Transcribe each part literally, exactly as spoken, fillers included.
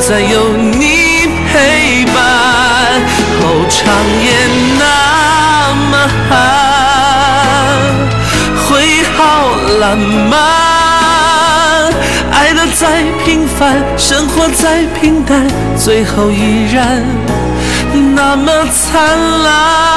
再有你陪伴，后长夜那么寒，会好浪漫。爱的再平凡，生活再平淡，最后依然那么灿烂。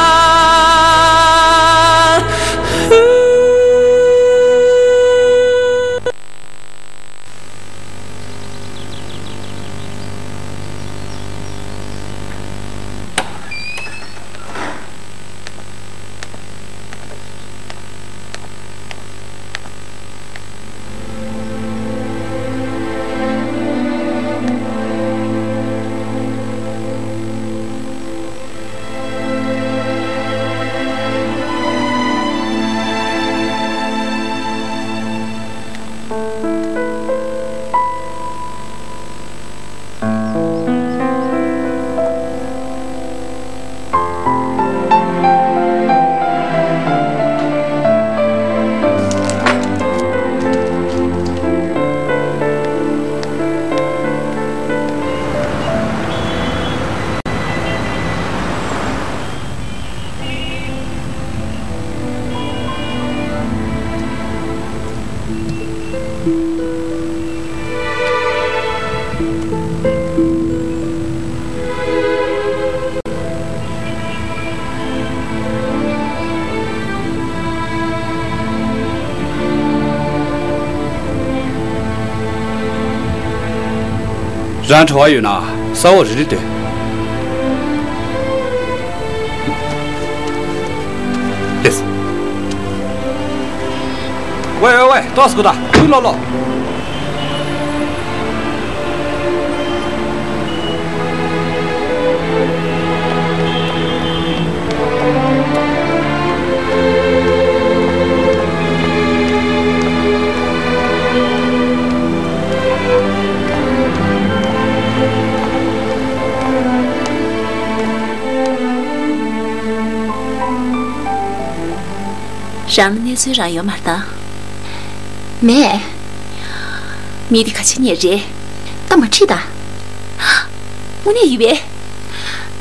རང་བྲེལ་བ་ཡོད་ན་ས་འོག་རེ་རེ་སྡོད། ལེས། ཝེ་ཝེ་ཝེ། ཏོག་ཙམ་སྒུག་དང་། ཁུར་ལོག་ལོག། རང་ལ་གནས་ཚུལ་རང་ཡོད་མ་རེད་ད། མེད། མི་དེ་ག་བྱེད་མཁན་རེད། ད་མ་ཁྲིད་ད། དངོས་གནས་ཡོད་པས།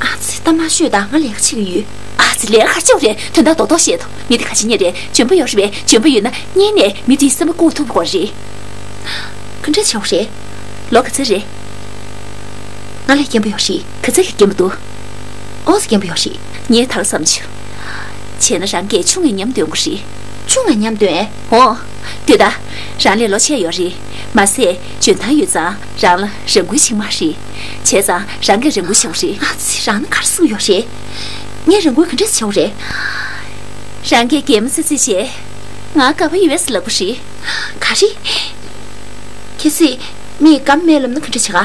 ཨ་ཙི། ད་མ་ཤོད་ད། ང་ལས་ཀ་བྱེད་ཀྱི་ཡོད། ཨ་ཙི། ལས་ཀ་ག་རེ་བྱེད་དགོས་རེད། དོན་དག་རྡོག་རྡོག་བཤད་དང་། མི་དེ་ག་བྱེད་མཁན་རེད། འཇོན་པོ་ཡོད་རེད་པས། འཇོན་པོ་ཡོད་ན་སྔོན་ནས་མི་དེའི་སེམས་པ་བཀུག་ཐུབ་དགོས་རེད། ག་འདྲ་བྱེད་དགོས་རེད། ལོ་ག་ཚོད་རེད། ང་ལས་རྒན་པོ་ཡོད་རེད། ག་ཚོད་ཀྱི་རྒན་པོ་འདུག་ཨོ་ཙི། རྒན་པོ་ཡོད་རེད། ངས་ད་བསམ་བྱུང་། བྱས་ན་རང་གིས་ཆུང་ངེ་མཉམ་འདོན་དགོས་རེད། ཆུང་ངེ་མཉམ་འདོན། ཨོ། ལྟོས་ད། རང་ལས་ལོ་ཆེ་ཡོད་རེད། མ་ཟད་འཇོན་ཐང་ཡོད་ཙང་རང་ལ་རང་འགུལ་ཆེ་མ་རེད། བྱས་ཙང་རང་གིས་རང་འགུལ་བྱེད་དགོས་རེད། ཨ་ཙི། རང་ནི་ག་རེ་གསུངས་ཡོད་རེད། ངས་རང་འགུལ་ག་འདྲས་བྱེད་དགོས་རེད། རང་གིས་གད་མོ་ཙི་ཙི་བྱས། ང་དགའ་པོ་ཡོད་ཟེར་ལབ་དགོས་རེད། ག་རེ། གལ་སྲིད་མིས་དགའ་པོ་མེད་ལབ་ན་ག་འདྲ་བྱེད་ག་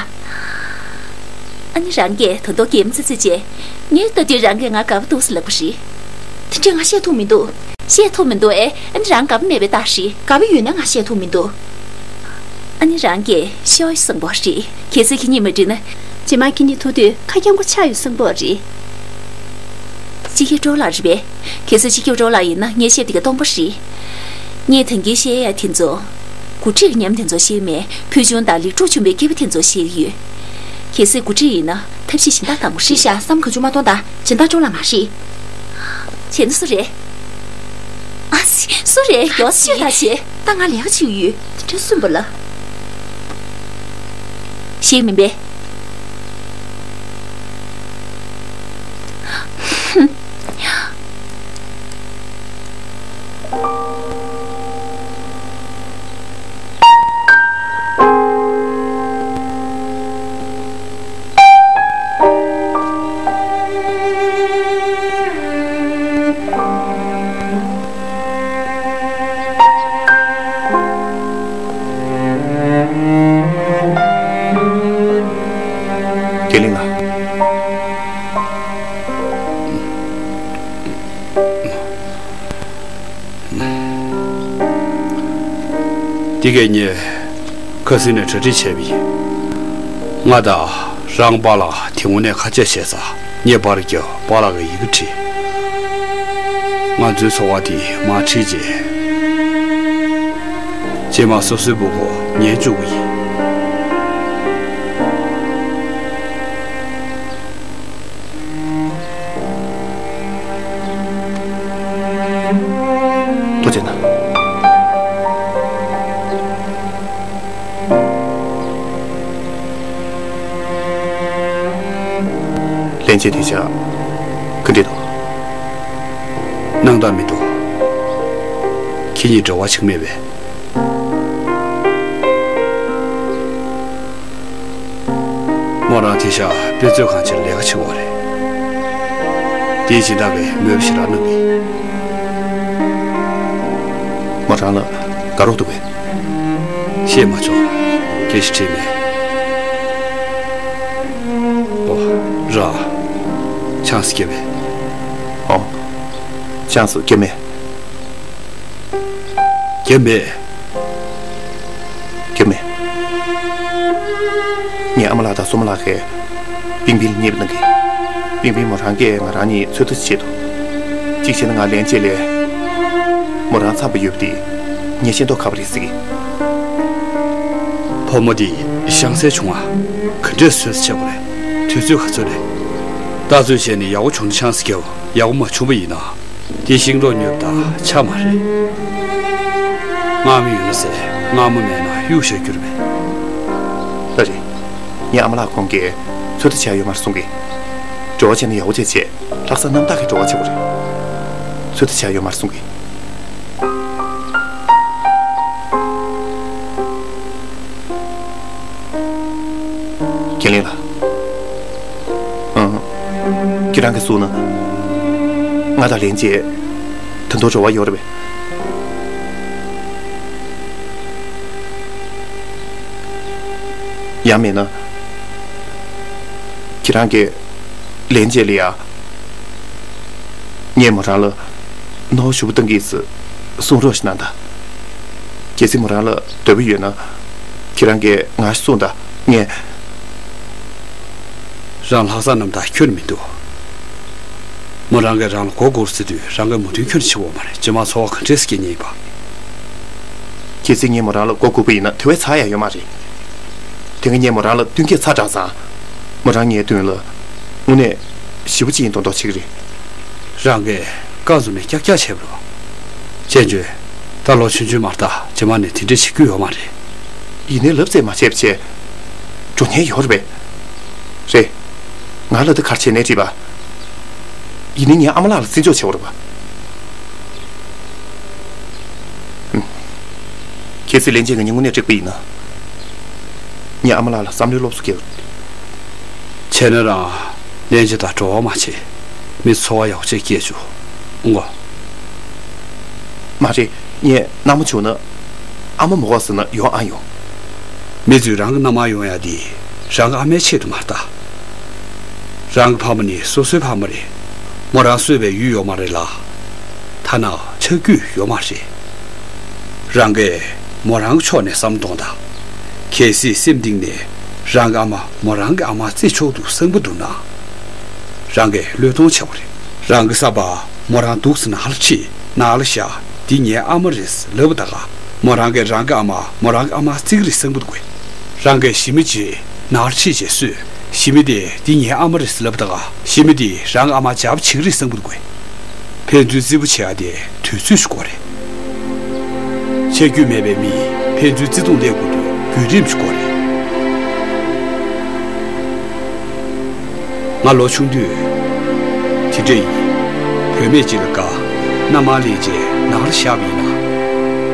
ཨ་ནི་རང་གིས་ད་དུང་གད་མོ་ཙི་ཙི་བྱས། ངས་ལྟ་དུས་རང་གིས་ང་དགའ་པོ་འདུག་ཟེར་ལབ་དགོས་རེད། དེ་འདྲས་ང་བཤད་ཐུབ་མི་འདུག་བཤད་ཐུབ་མི་འདུག་ཨེ། ཨ་ནི་རང་དགའ་པོ་མེད་པའི་རྟགས་རེད། དགའ་པོ་ཡོད་ན་ང་བཤད་ཐུབ་མི་འདུག་ཨ་ནི་རང་གིས་ཤོག་བཟང་པོ་རེད། གལ་སྲིད་ཁྱེད་གཉིས་མ་འགྲིག་ན། རྗེས་མ་ཁྱེད་གཉིས་ཐུག་དུས་ཁ་སྐྱེངས་པོ་ཆགས་ཡོད་བཟང་པོ་རེད། སྤྱི་ཁྱབ་ཀྲོའུ་ལགས་རེད་པས། གལ་སྲིད་སྤྱི་ཁྱབ་ཀྲོའུ་ལགས་ཡིན་ན་ངས་བཤད་དེ་ག་སྟོང་པ་རེད། ངས་ད་གིན་བཤད་ཡ་དེ་ཚོ། འགོ་ཁྲིད་ཀྱི་ཉམས་དེ་ཚོ་ཤེས་མེད། ཕུལ་བྱུང་དང་ལེགས་གྲུབ་བྱུང་བའི་སྐྱེས་བུ་དེ་ཚོ་ཤེས་ཀྱི་ཡོད། གལ་སྲིད་འགོ་ཁྲིད་ཡིན་ན་ཐབས་ཤེས་གཞན་དག་གཏང་དགོས་རེད། ཤི་ཤ་བསམ་ག་ཅུང་མ་གཏོང་ད། སྦྱིན་བདག་ཀྲོའུ་ལགས་མ་རེད། བྱས་ན་སུ་རེད། ཨ་ཙི། སུ་རེད། ཡོ་སི་ཡོད་ད་བྱས། ད་ང་ལས་ཀ་བྱེད་ཀྱི་ཡོད། དེ་འདྲ་གསུངས་པ་ལ། ཤེས་མིན་པས། དེ་ལས་ང་། འདི་གས་ངས་ཁ་སང་ནས་གྲ་སྒྲིག་བྱས་པ་ཡིན། ང་དང་རང་པཱ་ལགས་དེ་སྔོན་ནས་ཁ་ཆད་བྱས་ཙང་ངས་པར་བརྒྱབ། པཱ་ལགས་ཀྱིས་ཡི་གེ་བྲིས། ང་ཚོའི་འཚོ་བ་དེ་མར་ཁྲིད་རྗེས། རྗེས་མ་སོ་སོའི་སྤུ་གུ་ཉར་བཅུག་གི་ཡིན། ཟེར་ན། ལན་ཅན་དེ་ཆ་ག་འདྲས་འདུག། སྣང་དག་མི་འདུག། ཁྱེད་གཉིས་འབྲེལ་བ་ཞིག་མེད་པས། མོ་རང་དེ་ཤག་དཔེ་མཛོད་ཁང་ཆེད་ལས་ཀ་བྱེད་འོ་རེད། དེའི་སྦྱིན་བདག་གིས་མོས་པ་ཞེ་དྲག་གནང་གི། མོ་རང་ལ་དགའ་རོགས་འདུག་པས། བཤད་མ་ཆོག། སྐད་ཆ་དྲིས་མེད། ཨོ། ར། ཆང་ས་སྐྱེ་བས། ཨོ། ཆང་ས་སྐྱེ་མེད། རྒྱབ་མེད། རྒྱབ་མེད། ངའི་ཨ་མ་ལགས་དང་སྲུ་མ་ལགས་ཀྱིས་པིང་པིང་ལ་བརྙས་པ་གནང་གི། པིང་པིང་མོ་རང་གིས་ང་རང་གཉིས་ཚོད་ལྟ་བྱེད་དོ། གཅིག་བྱས་ན་ང་ལན་ཅེ་ལས་མོ་རང་འཚམས་པ་ཡོད་པ་དེ་ངས་ཤེས་མདོག་ཁ་པོ་རེད་ཟེར་གི། ཕོ་མོ་དེ་ཤང་སའི་བྱུང་བ་ག་འདྲས་བཟོས་ཚེ་བྱེད་དགོས་རེད། དུས་ཚོད་ག་ཚོད་རེད། ལྟ་ཚོད་བྱས་ནས་ཡག་པོ་བྱུང་ན་ཆང་ས་རྒྱབ། ཡག་པོ་མ་བྱུང་པ་ཡིན་ན། དེ་ཤིང་ཏོག་ཉོས་པ་དང་ཆ་མ་རེད། མངར་མོ་ཡོད་ན་ཟེར། མངར་མོ་མེད་ན་གཡུག་བཞག་རྒྱུ་རེད་པས། ལགས་རེད། ངའི་ཨ་མ་ལགས་ཁོང་གིས་ཚོད་ལྟ་བྱས་ཡོད་མ་རེད་གསུང་གི། འབྲེལ་བ་བྱས་ན་ཡག་པོ་བྱས་བྱས། ལྷག་བསམ་རྣམ་དག་གིས་འབྲེལ་བ་བྱེད་དགོས་རེད། ཚོད་ལྟ་བྱས་ཡོད་མ་རེད་གསུང་གི། རྒན་ལགས། ཨང་། ཁྱེད་རང་གིས་གསུངས་ན། ང་དང་ལན་ཅེ་ད་དུང་འབྲེལ་བ་ཡོད་རེད་པས། ཡང་མིན་ན། ཁྱེད་རང་གིས་ལན་ཅེ་ལ་ཡ། ངས་མོ་རང་ལ་གནོད་ཤུགས་བཏང་གི་ཟེར་གསུང་རོགས་ཞེས་གནང་དང་། གལ་སྲིད་མོ་རང་ལ་འདོད་པ་ཡོད་ན། ཁྱེད་རང་གིས་ང་གསུངས་དང་། ངས། རང་ལྷག་བསམ་རྣམ་དག་ཁྱོན་མི་འདུག། མོ་རང་གིས་རང་ལ་མགོ་སྒུར་ཟེར་དུས་རང་གིས་མོས་མཐུན་ཁྱོན་ནས་བྱེད་དགོས་མ་རེད། རྗེས་མ་ཚོར་བ་ག་འདྲས་སྐྱེ་ཉེན་ཡིན་པ། གལ་སྲིད་ངས་མོ་རང་ལ་མགོ་སྒུར་པ་ཡིན་ན་དེ་བས་ཚར་ཡ་ཡོད་མ་རེད། དེ་སྔ་ངས་མོ་རང་ལ་བསྟུན་མཁས་ཚ་དྲགས་ཙང་། མོ་རང་ངའི་མདུན་ལ་དངོས་གནས་ཞེ་པོ་ཅིག་ཡིན་མདོག་མདོག་བྱེད་ཀྱི་རེད། རང་གིས་རྐང་བཙུགས་ནས་ཀྱག་ཀྱག་བྱས་པ་རེད་པ། ཅན་ཅོན། ད་ལོ་ཆུང་ཆུང་མ་རེད། ད་རྗེས་མ་ནས་དེ་འདྲས་བྱེད་རྒྱུ་ཡོད་མ་རེད། ཡིན་ནའི་ལབ་རྩེས་མ་བྱས་པ་བྱས། འགྲོ་ཉེན་ཡོད་རེད་པས། རེད། ང་ལ་དེ་ག་རེ་བྱས་ནའི་འགྲིག་པ། ཡིན་ནའི་ངའི་ཨ་མ་ལགས་ལ་བརྩི་འཇོག་བྱེད་དགོས་རེད་པ། ཨུམ། གལ་སྲིད་ལན་ཅན་ང་གཉིས་དངོས་གནས་འགྲིག་པ་ཡིན་ན། ངས་ཨ་མ་ལགས་ལ་བསམ་བློའི་སློབ་གསོ་སྐྱེལ། བྱས་ན་རང་ལན་ཅན་དང་འབྲེལ་བ་མ་བྱེད། མི་ཚོར་བ་ཡག་པོ་ཅིག་སྐྱེས་བྱུང་། ཨུང་གོ། མ་རེད། ངས་མནའ་མ་བྱུང་ན། ཨ་མ་མ་དགོས་ཟེར་ན་ཡོང་ཨ་ཡོང་། མི་ཚོས་རང་གི་མནའ་མ་ཡོང་ཡ་དེ་རང་གི་ཨ་མའི་ཆེད་དུ་མ་རེད་ད། རང་གི་ཕ་མ་ནི་སོ་སོའི་ཕ་མ་རེད། མོ་རང་གསོད་པའི་ཡུལ་ཡོད་མ་རེད་ལ། ཐ་ན་ཆགས་རྒྱུ་ཡོད་མ་རེད། རང་གིས་མོ་རང་གི་ཕྱོགས་ནས་བསམ་བློ་གཏོང་དང་། གལ་སྲིད་སེམས་གཏིང་ནས་རང་གི་ཨ་མ་མོ་རང་གི་ཨ་མ་བརྩི་ཆོག་ཏུ་བསམ་གྱི་འདུག་ན། རང་གིས་བློས་གཏོང་བྱ་དགོས་རེད། རང་གི་བསམ་པ། མོ་རང་འདུག་སེ་ནང་ལ་ཁྲིད། ནང་ལ་བཞག། འདི་ངའི་ཨ་མ་རེད་ཟེར་ལབ་པ་ད་ག་མོ་རང་གིས་རང་གི་ཨ་མ་མོ་རང་གི་ཨ་མ་བརྩི་གི་རེད་བསམ་གྱི་འདུག་གས། རང་གིས་ཞི་མི་གཅིག་ནང་ལ་ཁྲིད་བྱས་གསོས། ཞི་མི་དེས་འདི་ངའི་ཨ་མ་རེད་ཟེར་ལབ་པ་ད་ག་ཞི་མི་དེས་རང་གི་ཨ་མ་འཇབ་བྱེད་ཀྱི་རེད་བསམ་གྱི་འདུག་གས། ཕན་ཚུན་བརྩི་བ་བྱེད་ཡ་དེ་དུས་ཚོད་ཞིག་དགོས་རེད། ཆ་རྒྱུས་མེད་པའི་མིས་ཕན་ཚུན་བརྩི་མཐོང་སླེབས་དགོས་དུས་བརྒྱུད་རིམ་ཞིག་དགོས་རེད། ང་ལོ་ཆུང་དུས་དེ་འདྲ་ཡིན། བུད་མེད་ཅིག་ལ་དགའ། མནའ་མར་ལེན་བྱས་ནང་ལ་བཞག་པ་ཡིན་ན།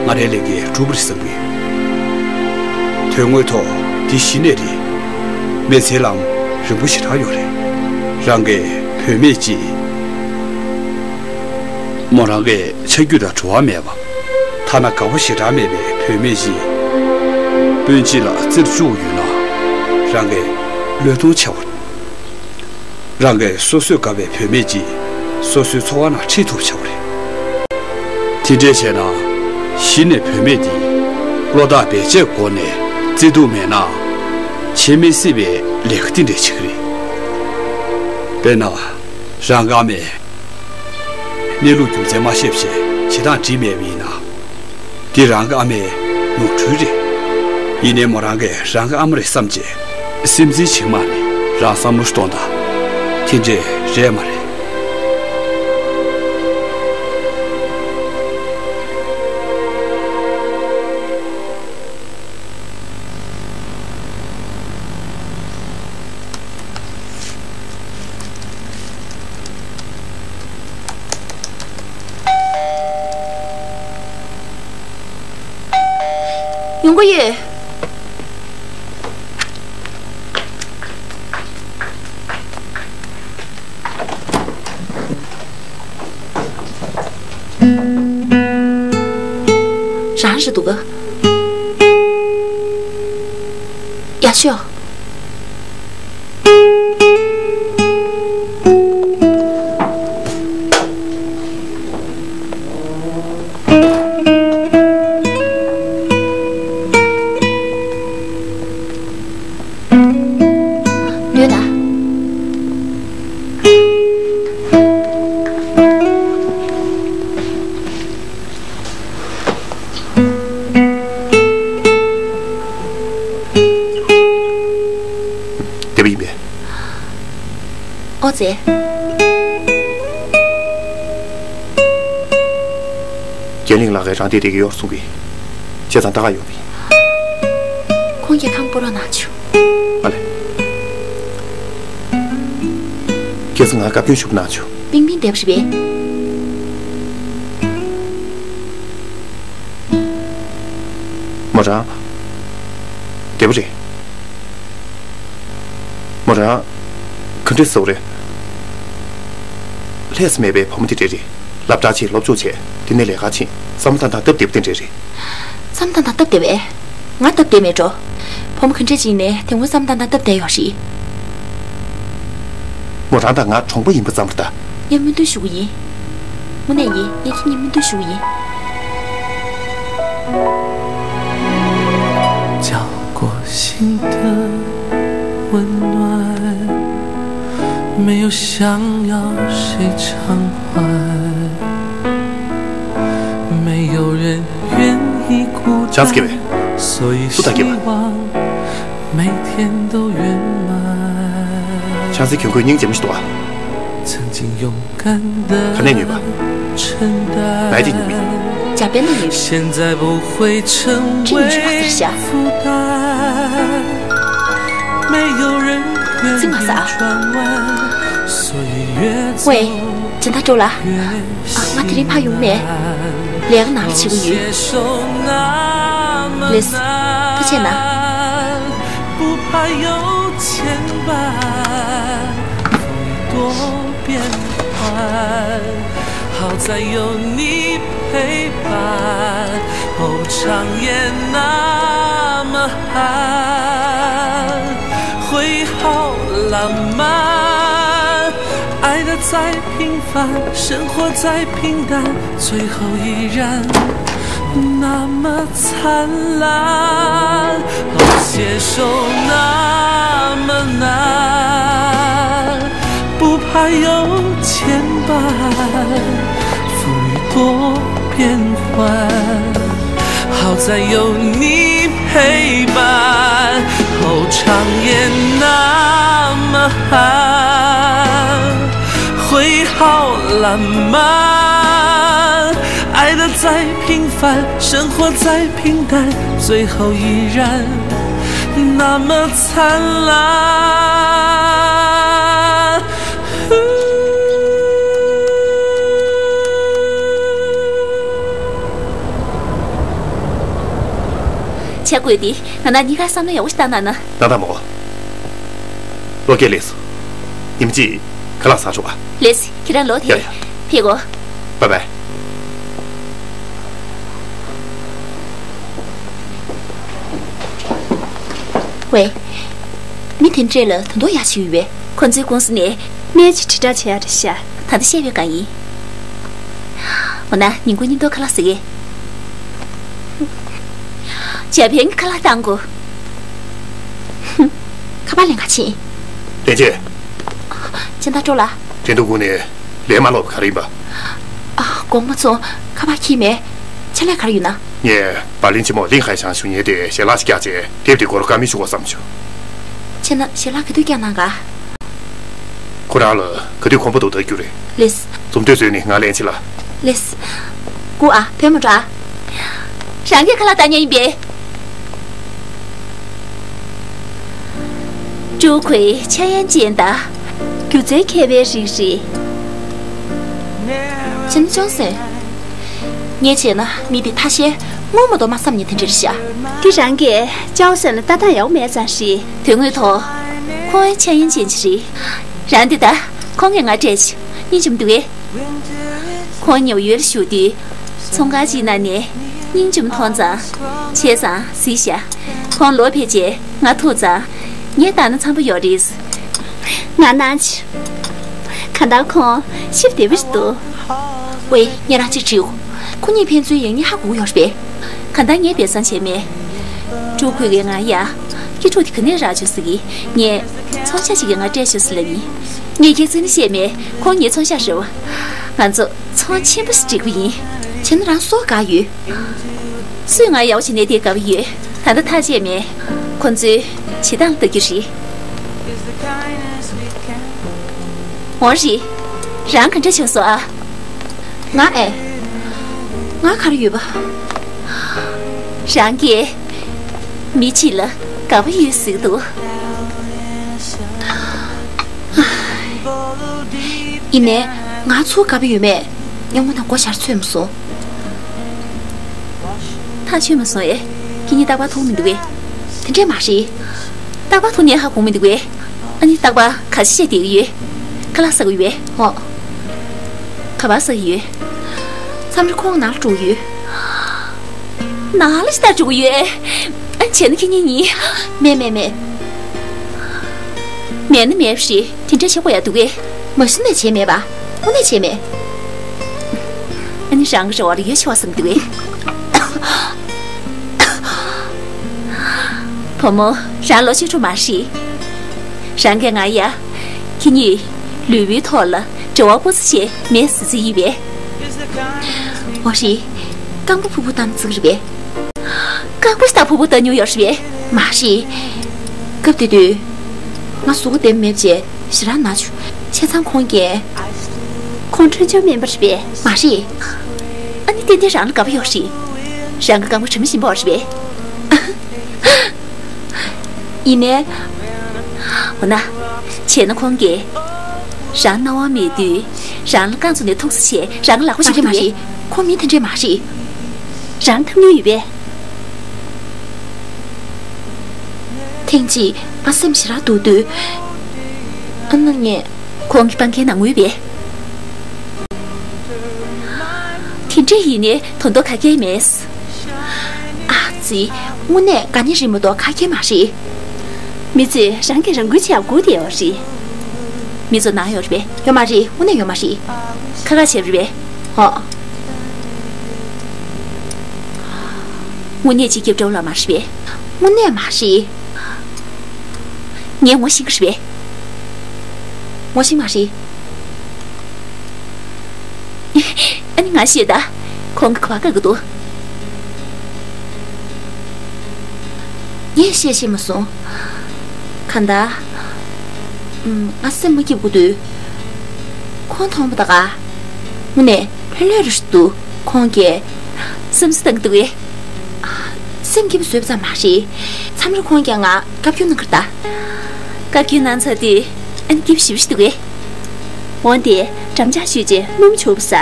ང་རའི་ལས་འགན་འགྲུབ་པ་རེད་བསམ་གྱི་ཡོད། དོན་དངོས་ཐོག་འདི་གཞི་ནས་རེད། མི་ཚེའི་ལམ་རིང་པོ་ཞེ་དྲག་ཡོད་རེད། རང་གིས་བུད་མེད་ཅིག་མོ་རང་གི་ཆ་རྒྱུས་དང་བྲོ་བ་མེད་པ། ཐ་ན་དགའ་པོ་ཞེ་དྲག་མེད་པའི་བུད་མེད་ཅིག་སྤུན་མཆེད་ལ་བརྩིར་བཅུག་ཡོད་ན། རང་གིས་བློས་གཏོང་བྱ་དགོས། རང་གིས་སོ་སོས་དགའ་བའི་བུད་མེད་ཅིག་སོ་སོའི་འཚོ་བ་ནང་ཁྲིད་ཐུབ་བྱ་དགོས་རེད། དེ་འདྲས་བྱས་ན། གཞི་ནས་བུད་མེད་འདི་བློ་ཐག་རྦད་ཆད་སྒོ་ནས་བརྩི་འདུག་མེད་ན། བྱེད་མི་སྲིད་པའི་ལས་ཀ་དེ་འདྲས་བྱེད་ཀྱི་རེད། དཔེར་ན། རང་གི་ཨ་མས་གནས་ལུགས་རྒྱུ་མཚན་མ་ཤེས་པ་བྱས་བྱེད་སྟངས་འགྲིག་མེད་པ་ཡིན་ན། འདི་རང་གི་ཨ་མའི་ནོར་འཁྲུལ་རེད། ཡིན་ནའི་མོ་རང་གིས་རང་གི་ཨ་མ་རེད་བསམ་བྱས་སེམས་འཛིན་བྱེད་མ་ནས་རང་བསམ་བློ་ཞིག་གཏོང་དང་། དེ་འདྲས་རེད་མ་རེད། ཡོང་གི་ཡོད། རང་རེད་འདུག་ག་ཡར་ཤོག་ལོས་ན། བདེ་པོ་ཡིན་པས། ཨོ་ཙེ། རྒྱན་གླིང་ལགས་ཀྱིས་རང་བདེ་བདེ་གི་ཡོད་གསུང་གི། བྱས་ཙང་ད་ག་ཡོང་གི། ཁོང་གི་ཁང་སྤོ་རོགས་གནང་བྱུང་། ཨ་ལེ། ཁྱེད་ཚོ་ང་བཀའ་བཀྱོན་ཞུ་གནང་བྱུང་། པིང་པིང་བསྡད་པ་རེད་པས། མོ་རང་། བདེ་པོ་རེད། མོ་རང་། ག་འདྲས་བཟོ་རེད། ལྷས་མེད་པའི་བུ་མོ་དེ་འདྲས་རེད། སློབ་གྲྭ་ཆེད་སློབ་སྦྱོང་བྱས། དེ་ནས་ལས་ཀ་ཕྱིན། བསམ་བློ་བཏང་སྟངས་སྟབས་བདེ་པོ་དེ་འདྲས་རེད། བསམ་བློ་བཏང་སྟངས་སྟབས་བདེ་བས། ང་སྟབས་བདེ་མེད་འགྲོ། བུ་མོ་ག་འདྲས་ཅིག་ནས་དེ་སྔོན་བསམ་བློ་བཏང་སྟངས་སྟབས་བདེ་ཡོད་རེད། མོ་རང་དང་ང་གྲོང་པ་ཡིན་པ་ཙམ་རེད་ད། ངས་སྨོན་འདུན་ཞུ་གི་ཡིན། དངོས་གནས་ཡིན། ངས་ཁྱེད་གཉིས་སྨོན་འདུན་ཞུ་གི་ཡིན། 没有想要谁偿还，没有人愿意孤单， བྱས་ཙང་ཁྱེད་པས། 所以 སུ་དང་ཁྱེད་པ། 希望每天都圆满。 བྱས་ཙང་ཁྱོད་ཁོའི་སྙིང་རྗེ་མོ་ཞིག་འདུག་ཨ། 曾经有 ག་ནས་ཉོས་པ། ང་ཡི་དེ་ཉོས་མིན། འཇར་པན་ནས་ཉོས། ཁྲིམས་ཆུ་ཁ་ཟེར་ཤག་རྫི་མ་ཟ། ཝེ། སྦྱིན་བདག་ཀྲོའུ་ལགས། ཨ། ང་དེ་རིང་ཕར་ཡོང་མེད། ལས་ཀ་ནང་ལ་བྱེད་ཀྱི་ཡོད། ལགས་སོ། ཐུགས་རྗེ་གནང་། 不怕有千般风雨多变幻，好在有你陪伴。哦，长夜那么寒，会好浪漫。爱的再平凡，生活再平淡，最后依然那么 灿烂，哦，携手那么难，不怕有千般风雨多变幻，好在有你陪伴。哦，长夜那么寒，会好浪漫，爱的再平凡，生活再 平淡，最后依然那么灿烂。བྱ་དགོས་ཏེ། ང་ན་གཉིས་ཀ་བསམ་བློ་ཡག་པོ་ཞིག་བཏང་གནང་ན། གནང་དང་མོ། བློ་སྐྱེད་ལེགས་སོ། ཉིན་གཅིག་ཁ་ལག་ཟ་ཆོག་ཨ། ལེགས། ཁྱེད་རང་ལོག་དེ། ཡ་ཡ། ཕེབས་གོ། བཱའི་བཱའི། ཝེ། མི་དེ་འདྲས་ལ་ད་དུང་ཡག་ཞིག་ཡོད་པས། ཁོ་ཚོའི་ཀུང་སི་ནས་སྨན་ཅིག་དྲིལ་བསྒྲགས་བྱེད་ཡག་རེད་ཤག་ད་ལྟ་བཤད་པའི་སྒང་ཡིན། འོ་ན་ཉིན་གུང་མཉམ་དུ་ཁ་ལག་ཟ་གི། འཇར་པན་གྱི་ཁ་ལག་བཏང་གོ། ཁ་པར་ལེན་ག་ཕྱིན། ལེན་ཆེ། སྦྱིན་བདག་ཀྲོའུ་ལགས། དྲན་གདུང་དགོངས་ནས་ལན་མ་སློག་པ་ག་རེ་ཡིན་པ། ཨ། དགོངས་པ་མ་ཚོམས། ཁ་པར་འཁྱེར་མེད། ཕྱག་ལས་ག་རེ་ཡོད་ན། ངས་པར་ལེན་ཆེན་མོ་ལིན་ཧའེ་ཞང་ཞུ་མཁན་དེ་ཞལ་ལག་ཅིག་བཀྱགས་བྱས། དེབ་དེའི་སྐོར་བཀའ་མོལ་ཞུ་དགོས་བསམ་བྱུང་། བྱས་ན་ཞལ་ལག་ག་དུས་བཀྱག་གནང་ག། ཁོ་རང་ལ་ག་དུས་ཁོམ་པ་འདུག་ལྟ་རྒྱུ་རེད། ལེགས། འཛོམས་དུས་ཚོད་ནི་ང་ལེན་ཆེ་ལ། ལེགས། སྒུག་ཨ། བུ་མོ་འདྲ། རང་གི་ཁ་ལག་བཏང་མཁན་ཡིན་པས། ཀྲུའུ་ཁུའེ་འཆར་ཡན་ཅན་དང་། སྒྱུ་རྩལ་མཁས་པའི་རིགས་རེད། བྱས་ན་ཅོན་སན། ངས་བྱས་ན་མི་དེ་ཐ་ཤལ་ སྔོན་མ་གཏོགས་མ་བསམ་ནས་དེ་འདྲ་རེད་ཤག་འདི་རང་གིས་ཅའོ་སན་ལ་ལྟ་སྟངས་ཡག་པོ་མེད་ཙང་རེད། དོན་དངོས་ཐོག་ཁོང་ཆ་ཡིན་ཅན་ཅིག་རེད། རང་འདི་ལྟ། ཁོང་གིས་ང་སྤྲད་ཤག་སྙིང་རྗེ་མོ་འདུག་གས། ཁོང་ཉོག་ཡོལ་ཞུ་དུས། ཚོང་ཁང་གཅིག་ནང་ནས་སྙིང་རྗེ་མོ་མཐོང་ཙང་། བྱས་ཙང་གཟིགས་ཤག་ཁོང་ལོག་ཕེབས་རྗེས་ང་ཐུག་ཙང་། ངས་བལྟས་ན་འཚམ་པོ་ཡོད་རེད། ང་ནང་ཆ། གང་ལྟར་ཁོང་ཞེ་པོ་བདེ་པོ་ཞིག་འདུག་ཝེ། ངས་རང་གཅིག་དྲིས། ཁོ་གཉིས་ཕན་ཚུན་ཡག་ཉེས་ཧ་གོ་གི་ཡོད་རེད་པས། གང་ལྟར་ངས་སྦས་གསང་བྱས་མེད། ཕྲུ་གུ་གིས་ང་ཡ། སྐྱིད་ཕྲུག་དེ་ག་ནས་རག་བྱུང་ཟེར་གི། ངས། ཚོང་ཤག་ཅིག་གིས་ང་སྤྲད་བྱུང་ཟེར་ལབ་ཡིན། ངས་ཁྱེད་ཚོ་ནི་བཤད་མེད། ཁོང་ངའི་ཚོང་ཤག་རེད་པ། ང་ཚོ་ཚོང་ཆེན་པོ་ཞིག་སྒྲིག་པ་ཡིན། བྱས་ན་རང་སུ་དགའ་ཡོད། སུས་ང་ཡག་པོ་བྱས་ནས་བསྡད་དགའ་པོ་ཡོད། ད་ལྟ་ཐག་བཅད་མེད། ཁོ་ཚོའི་བྱེད་སྟངས་ལྟ་རྒྱུ་རེད། འོ་རེད། རང་ག་འདྲ་བྱུང་སོང་ཨ། ང་ཨེ། ང་ག་རེ་ཡོད་པ། རང་གིས་མི་གཅིག་ལ་དགའ་པོ་ཡོད་ཟེར་གི་འདུག་ཡིན་ནའི་ང་ཚོ་དགའ་པོ་ཡོད་མེད་ངས་དངོས་གནས་མགོ་ཞར་ཚོད་མ་སོང་། ཐག་ཆོད་མ་སོང་ཨེ། ཁྱེད་གཉིས་རྟག་པར་མཐོང་མི་འདུག་གས། དེ་འདྲས་མ་རེད། རྟག་པར་མཐོང་ནས་ཧ་གོ་མི་འདུག་གས། ཨ་ནི་རྟག་པར་ག་རེ་བྱས་བསྡད་ཀྱི་ཡོད། ཁ་ལག་ཟ་གི་ཡོད་པས། ཨོ། ག་པར་ཟ་གི་ཡོད། མཚམས་རེ་ཁོང་ནང་ལ་འགྲོ་གི་ཡོད། ནང་ལ་ཅིག་ལྟ་འགྲོ་གི་ཡོད། ཨ། བྱས་ན་ཁྱེད་གཉིས་གཉིས། མེད་མེད་མེད། མེད་ན་མེད་པ་རེད། དེ་འདྲ་བྱེད་དགོས་ཡ་འདུག་གས། མ་གཞི་ནས་བྱས་མེད་པ། དངོས་གནས་བྱས་མེད། ཨ་ནི་རང་གི་རེ་བ་ལ་ཡོད་ཆེ་བ་བསམ་གི་འདུག་གས། བུ་མོ། རང་ལོ་ཆེ་དྲགས་མ་རེད། རང་གིས་ང་ཡ། ཁྱེད་གཉིས་ལུས་པོའི་ཐོག་ལ་འབྲེལ་བ་སྤུ་ཙམ་ཞིག་མེད་ཟེར་ཟེར་ཡིན་པས། འོ་རེད། རྐང་པ་ཕུར་བུ་བཏང་བརྩི་གི་རེད་པས། རྐང་པ་ཞིག་ད་ཕུར་བུ་བཏང་མྱོང་ཡོད་རེད་པས། མ་རེད། སྐབས་དེ་དུས། ང་གཟུགས་པོ་བདེ་པོ་མེད་པ་བྱས་ཞེ་དྲག་ན་བྱུང་། བྱས་ཙང་ཁོང་གིས། ཁོང་འཕྲོད་བཅོམ་སྨན་པ་རེད་པས། མ་རེད། ཨ་ནི་ཏན་ཏན་རང་ལ་དགའ་པོ་ཡོད་རེད། རང་གི་རྐང་པ་དྲི་མ་ཞིམ་པོ་རེད་པས། ཡིན་ནའི། འོ་ན། བྱས་ན་ཁོང་གིས། རང་སྣང་བ་མེད་དུས། རང་ལ་རྐང་བཙུགས་ནས་ཐུགས་སུ་ཆེ་རང་གི་ལག་པ་མ་ཞིག་རེད་མ་ཐུག་རེད། ཁོང་མི་དེ་འདྲས་མ་རེད། རང་འཐམ་མྱོང་ཡོད་པས། ཐེངས་གཅིག་ང་སེམས་ཞེ་དྲག་སྡུག་དུས། ཨ་ནི་ངས། ཁོང་གི་པང་ཁའི་ནང་ངུས་པས། དེ་འདྲས་ཡིན་ནའི་དོན་དག་ག་གེ་མེད། ཨ་ཙི། དངོས་གནས་དགའ་ཉེ་རེད་མ་གཏོགས་ག་གེ་མ་རེད། མི་ཚོས་རང་གིས་རང་འགུལ་བྱེད་ཡག་སྒུག་བསྡད་ཡོད་རེད། མི་ཚོ་ནང་ཡོད་རེད་པས། ཡོད་མ་རེད། དངོས་གནས་ཡོད་མ་རེད། ཁ་ཁ་བྱས་རེད་པས། ཧོ། དངོས་གནས་ཅིག་སྐྱིད་སྤྲོ་ལ་མ་རེད་པས། དངོས་གནས་མ་རེད། ངས་ངོ་ཤེས་ཀྱི་རེད་པས། ངོ་ཤེས་མ་རེད། ཨ་ནི་ང་ཤེས་ད། ཁོང་གི་ག་པར་བཀག་གི་འདུག་ངས་བཤད་ཤེས་མ་སོང་། གང་ལྟར། ཨུམ། ང་སེམས་མ་སྐྱིད་པོ་དུས། ཁོང་མཐོང་པ་ད་ག་དངོས་གནས་ལྷོད་ལྷོད་རེད་འདུག་ཁོང་གིས། སེམས་སུ་བཏང་གི་འདུག་གས། སེམས་སྐྱིད་པོ་བཟོས་པ་ཙམ་མ་རེད། མཚམས་རེ་ཁོང་གིས་ང་བཀའ་བཀྱོན་གནང་གི་རེད་ད། བཀའ་བཀྱོན་གནང་ཚར་དུས་ཨ་ནི་སྐྱིད་པོ་ཞེ་པོ་ཞིག་འདུག་གས། འོན་ཏེ་འགྲམ་ལྕག་གཞུས་རྗེས་སྣུམ་བྱུག་པ་ཟ།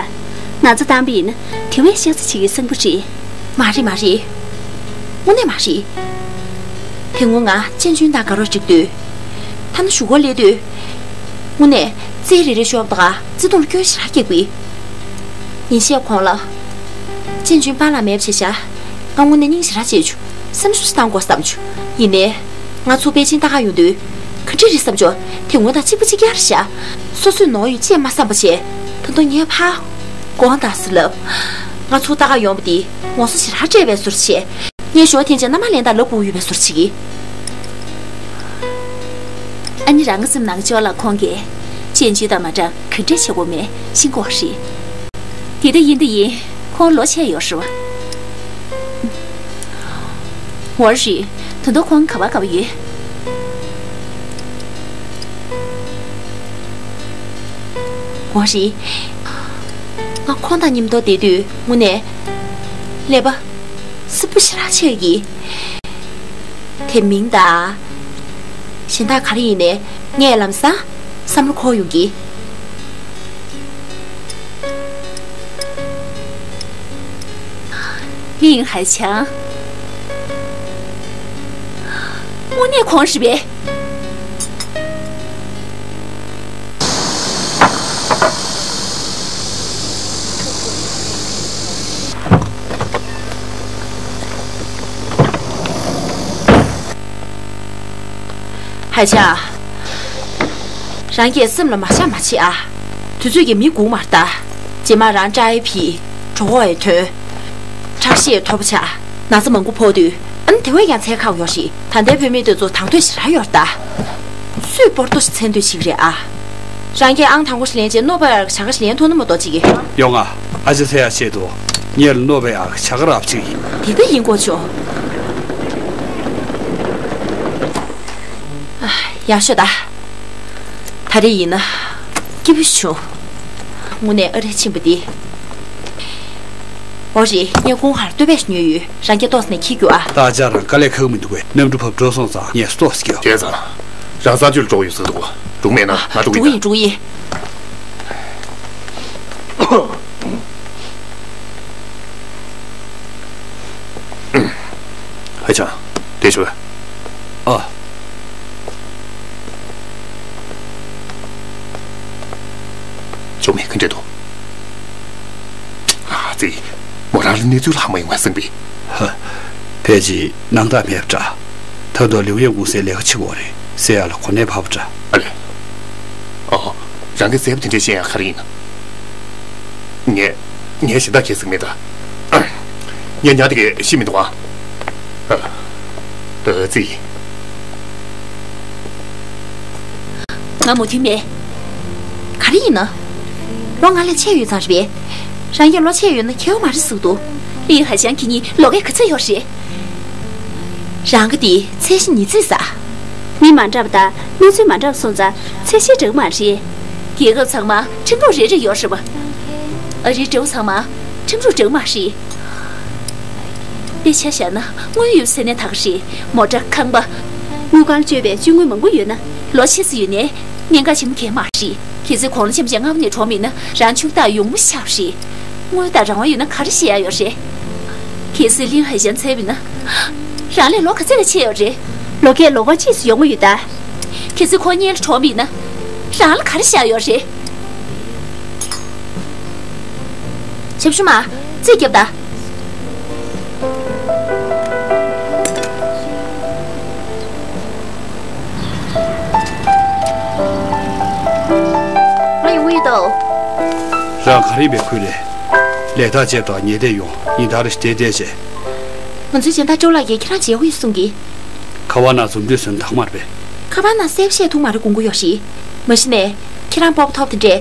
ན་ཚ་བཏང་པ་ཡིན་ན་དེ་བས་ཤ་ཚ་བྱེད་ཀྱི་སེམས་པོ་རེད། མ་རེད་མ་རེད། དངོས་གནས་མ་རེད། དེ་སྔོན་ང་ཅན་ཅུན་དང་དགའ་རོགས་བསྒྲིགས་དུས། ཐ་ན་གཞུག་གུར་སླེབས་དུས། དངོས་གནས་རྩེད་རེ་རེ་ཤོར་བ་དང་བརྩེ་དུང་སྐྱོན་ཞེ་དྲག་སྐྱེས་པས། ཉིན་ཤས་གོང་ལ། ཅན་ཅུན་པཱ་ལགས་མེད་པ་བྱས་ཤག་ང་དངོས་གནས་སྙིང་ཞེ་དྲག་རྗེ་བྱུང་། སེམས་ཤུགས་བཏང་དགོས་བསམ་བྱུང་། ཡིན་ནའི། ང་ཚོ་པེ་ཅིན་ལྟ་ག་ཡོང་དུས། ག་འདྲ་རེད་བསམ་བྱུང་། དེ་སྔོན་དང་གཅིག་པ་གཅིག་རྐྱང་རེད་ཤག་སོ་སོས་ནོར་ཡོད་ཅེས་མ་བསམ་པ་བྱས། ད་དུང་ངས་ཕར། དགོངས་དག་ཟེར་ལབ། ང་ཚོ་ལྟ་ག་ཡོང་པ་དེ་ངོ་སོ་ཞེ་དྲག་སྤྲད་པའི་བཟོ་འདྲ་བྱས། ངས་ཞོ་འཐེན་བྱས་མནའ་མ་ལེན་དང་ལབ་དགོས་ཡོད་པའི་བཟོ་འདྲ་བྱེད་ཀྱི། ཨ་ནི་རང་གི་སེམས་ནང་ཅོག་ལ་ཁོང་གིས་ཅན་ཅུན་དང་མ་འདྲ་ག་འདྲས་བྱེད་དགོས་མེད་ཤེས་དགོས་རེད། དེ་ལྟ་ཡིན་ད་ཡིན། ཁོང་ལོ་ཆེ་ཡོད་རེད་པ། འོ་རེད། ད་དུང་ཁོང་ག་པར་དགའ་པོ་ཡོད། འོ་རེད། ང་ཁོང་དང་མཉམ་དུ་བསྡད་དུས་དངོས་གནས། ཀླད་པ། སིབ་པོ་ཞེ་དྲག་ཆགས་ཀྱི། དེ་མིན་ད། གཞན་དག་ག་རེ་ཡིན་ནའི་ངས་ལམ་སང་བསམ་བློ་འཁོར་ཡོང་གི། ལིན་ཧའེ་ཆང་། དངོས་གནས་ཁོང་རེད་པས། ཧའེ་ཆང་། རང་གིས་སེམས་ལ་མ་བཞག་མ་བྱེད་ཨ། དུས་ཚོད་ཀྱིས་མི་སྒུག་མ་ལྟ། རྗེས་མ་རང་ཀྲའི་ཕི་གྲོད་ཁོག་ཡི་ཐོན། ཁྲག་ཤེད་མཐོ་པོ་ཆགས། ན་ཚ་མང་པོ་ཕོག་དུས་ཨ་ནི་དེ་བས་ཀྱང་འཚོ་ཁག་ཡོད་རེད། ད་ལྟའི་བུད་མེད་དེ་ཚོ་དང་དོད་ཞེ་དྲག་ཡོད་རེད་ད། སུས་སྤོར་ཏོ་ཞིག་འཚོལ་འདོད་བྱེད་ཀྱི་རེད་ཨ། རང་གིས་ཨང་དང་པོ་ཞིག་ལེན་རྗེས་ནོ་བེལ་ཨར་གྱི་བྱ་དགའ་ཞིག་ལེན་ཐུབ་ན་མ་གཏོགས་ཅིག་གི། ཡོང་ང་། ཨ་ཅེ་ཚེ་ཡ་ཆེད་དུ་ངས་ལ་ནོ་བེལ་ཨར་གྱི་བྱ་དགའ་རག་ཅིག་ཡིན། དེ་ལྟ་ཡིན་དགོས་བྱུང་། ཨ། ཡག་ཤོས་ད། ད་རེས་ཡིན་ན་སྐྱིད་པོ་བྱུང་། དངོས་གནས་ཨ་རིར་ཕྱིན་པ་འདི། འོ་རེད། ངས་ཀུང་ཧྭར་སྟོད་པས་ཉོས་ཡོད། རང་སྐྱ་ཏོག་ཙམ་ནས་འཁྱེར་རྒྱུ་ཨ། ད་ཅག་རང་དཀའ་ལས་ཁག་མི་འདུག་གས། གནམ་གྲུ་བབས་འགྲོ་སོང་ཙང་ངས་ཏོག་ཙམ་སྐྱོ། བྱས་ཙང་། རང་གསང་སྤྱོད་ལ་འགྲོ་དགོས་ཡོད་ཟེར་འདུག་འགྲོ་གི་མེད་ན་ང་འགྲོ་གི་འགྲོ་གི་ཡིན། ཡིན། འགྲོ་གི་ཡིན། ཧ་ཅང་། དེ་ཆོ། ཨ། ཅོ་མེད་ག་འདྲ་འདུག་ཨ་ཙི། མོ་རང་ལ་གནས་ཚུལ་ལྷག་མ་ཡོང་བ་བསམ་པས། ཧ། ཕལ་ཆེར་སྣང་དག་མེད་པ་འདྲ། ད་དུང་ལིའུ་ཡན་ཀུང་སིའི་ལས་ཀ་བྱེད་དགོས་རེད། ཟེར་ཡ་ལ་གོ་གནས་བབས་པ་འདྲ། ཨ་ལས། ཨོ། རང་གི་མཛད་པ་དེ་འདྲ་བཤད་ཡ་ག་རེ་ཡིན་ན། ངས། ངས་གཞན་དག་གས་ཟིག་མེད་ད། ངས་ཉག་དེ་གས་ཤི་མི་འདུག་ཨ། ཨ། ཨ་ཙི། ང་མོས་མཐུན་མེད། ག་རེ་ཡིན་ན། ལོ་ང་ལས་ཆེ་ཡོད་ཙང་རེད་པས། རང་གིས་ལོ་ཆེ་ཡོད་ན་ཁྱད་པར་མ་རེད་ཟེར་གི་འདུག་ལིན་ཧའེ་ཆང་ཁྱེད་གཉིས་ལོ་ཁའི་ག་ཚོད་ཡོད་རེད། རང་གི་དེ་ཚད་གཞི་ཉི་ཚེ་ས། མི་མ་འདྲ་བ་དང་གནས་ཚུལ་མ་འདྲ་བ་སོང་ཙང་ཚད་གཞི་འདྲ་གི་མ་རེད། རྒྱལ་ཁབ་ཚང་མ་ཁྲིམས་ལུགས་རེ་རེ་ཡོད་རེད་པ། ཨ་རིའི་འབྲེལ་བ་ཚང་མ་ཁྲིམས་ལུགས་འདྲ་གི་མ་རེད། དཔེ་ཆ་བཞག་ན་དངུལ་ཡོད་ཟེར་ནས་ད་ག་རེད། མོ་ཊ། ཁང་པ། དངུལ་ཁང་སྤྱོད་པའི་སྤྱོད་དངུལ་མང་པོ་ཡོད་ན་ལོ་ཆེ་ས་ཡོད་ནའི་གནད་འགག་ཆེན་པོ་གང་ཡང་མ་རེད། གལ་སྲིད་གོང་ལ་ཆེམ་ཆེ་སྔ་མོ་ནས་གྲོངས་མེད་ན་རང་ཕྱུག་བདག་ཡོང་མི་ཤ་རེད། དངུལ་དང་རང་དབང་ཡོད་ན་ག་རེ་བྱེད་ཡ་ཡོད་རེད། གལ་སྲིད་ལིན་ཧའེ་ཆང་འཚོལ་བ་ཡིན་ན། རང་ལས་ལོ་ག་ཚོད་ལ་ཆེ་ཡོད་རེད། ལོ་ཁའི་ལོ་ཁ་གཅིག་སུ་ཡོང་གི་ཡོད་ད། གལ་སྲིད་ཁོ་སྔོན་ལ་གྲོངས་པ་ཡིན་ན། རང་ལ་ག་རེ་བཞག་ཡོད་རེད། ཞབས་ཞུ་མ། རྩིས་རྒྱོབ་ད། ང་ཡོང་གི་ཡོད་དོ། རང་ག་རེ་ཡིན་པའི་ཁུལ་རེད། ལས་ཐག་བཅད་དང་ཉེ་བསྡད་ཡོང་ཡིན། ད་རེ་བལྟས་བལྟས་བྱས། ང་ཚོའི་སྦྱིན་བདག་ཅོ་ལགས་ཀྱིས་ཁྱེད་རང་མཇལ་དགོས་ཡོད་གསུང་གི། ཁ་པར་ནང་འཛོམས་འདུས་ཟེར་ན་དག་མ་རེད་པས། ཁ་པར་ནང་གསལ་པོ་བཤད་ཐུབ་མ་རེད། དགོངས་ཀྱི་ཡོད་རེད། མ་གཞི་ནས་ཁྱེད་རང་སྤོབས་པ་ཐོབ་དེ་འདྲས་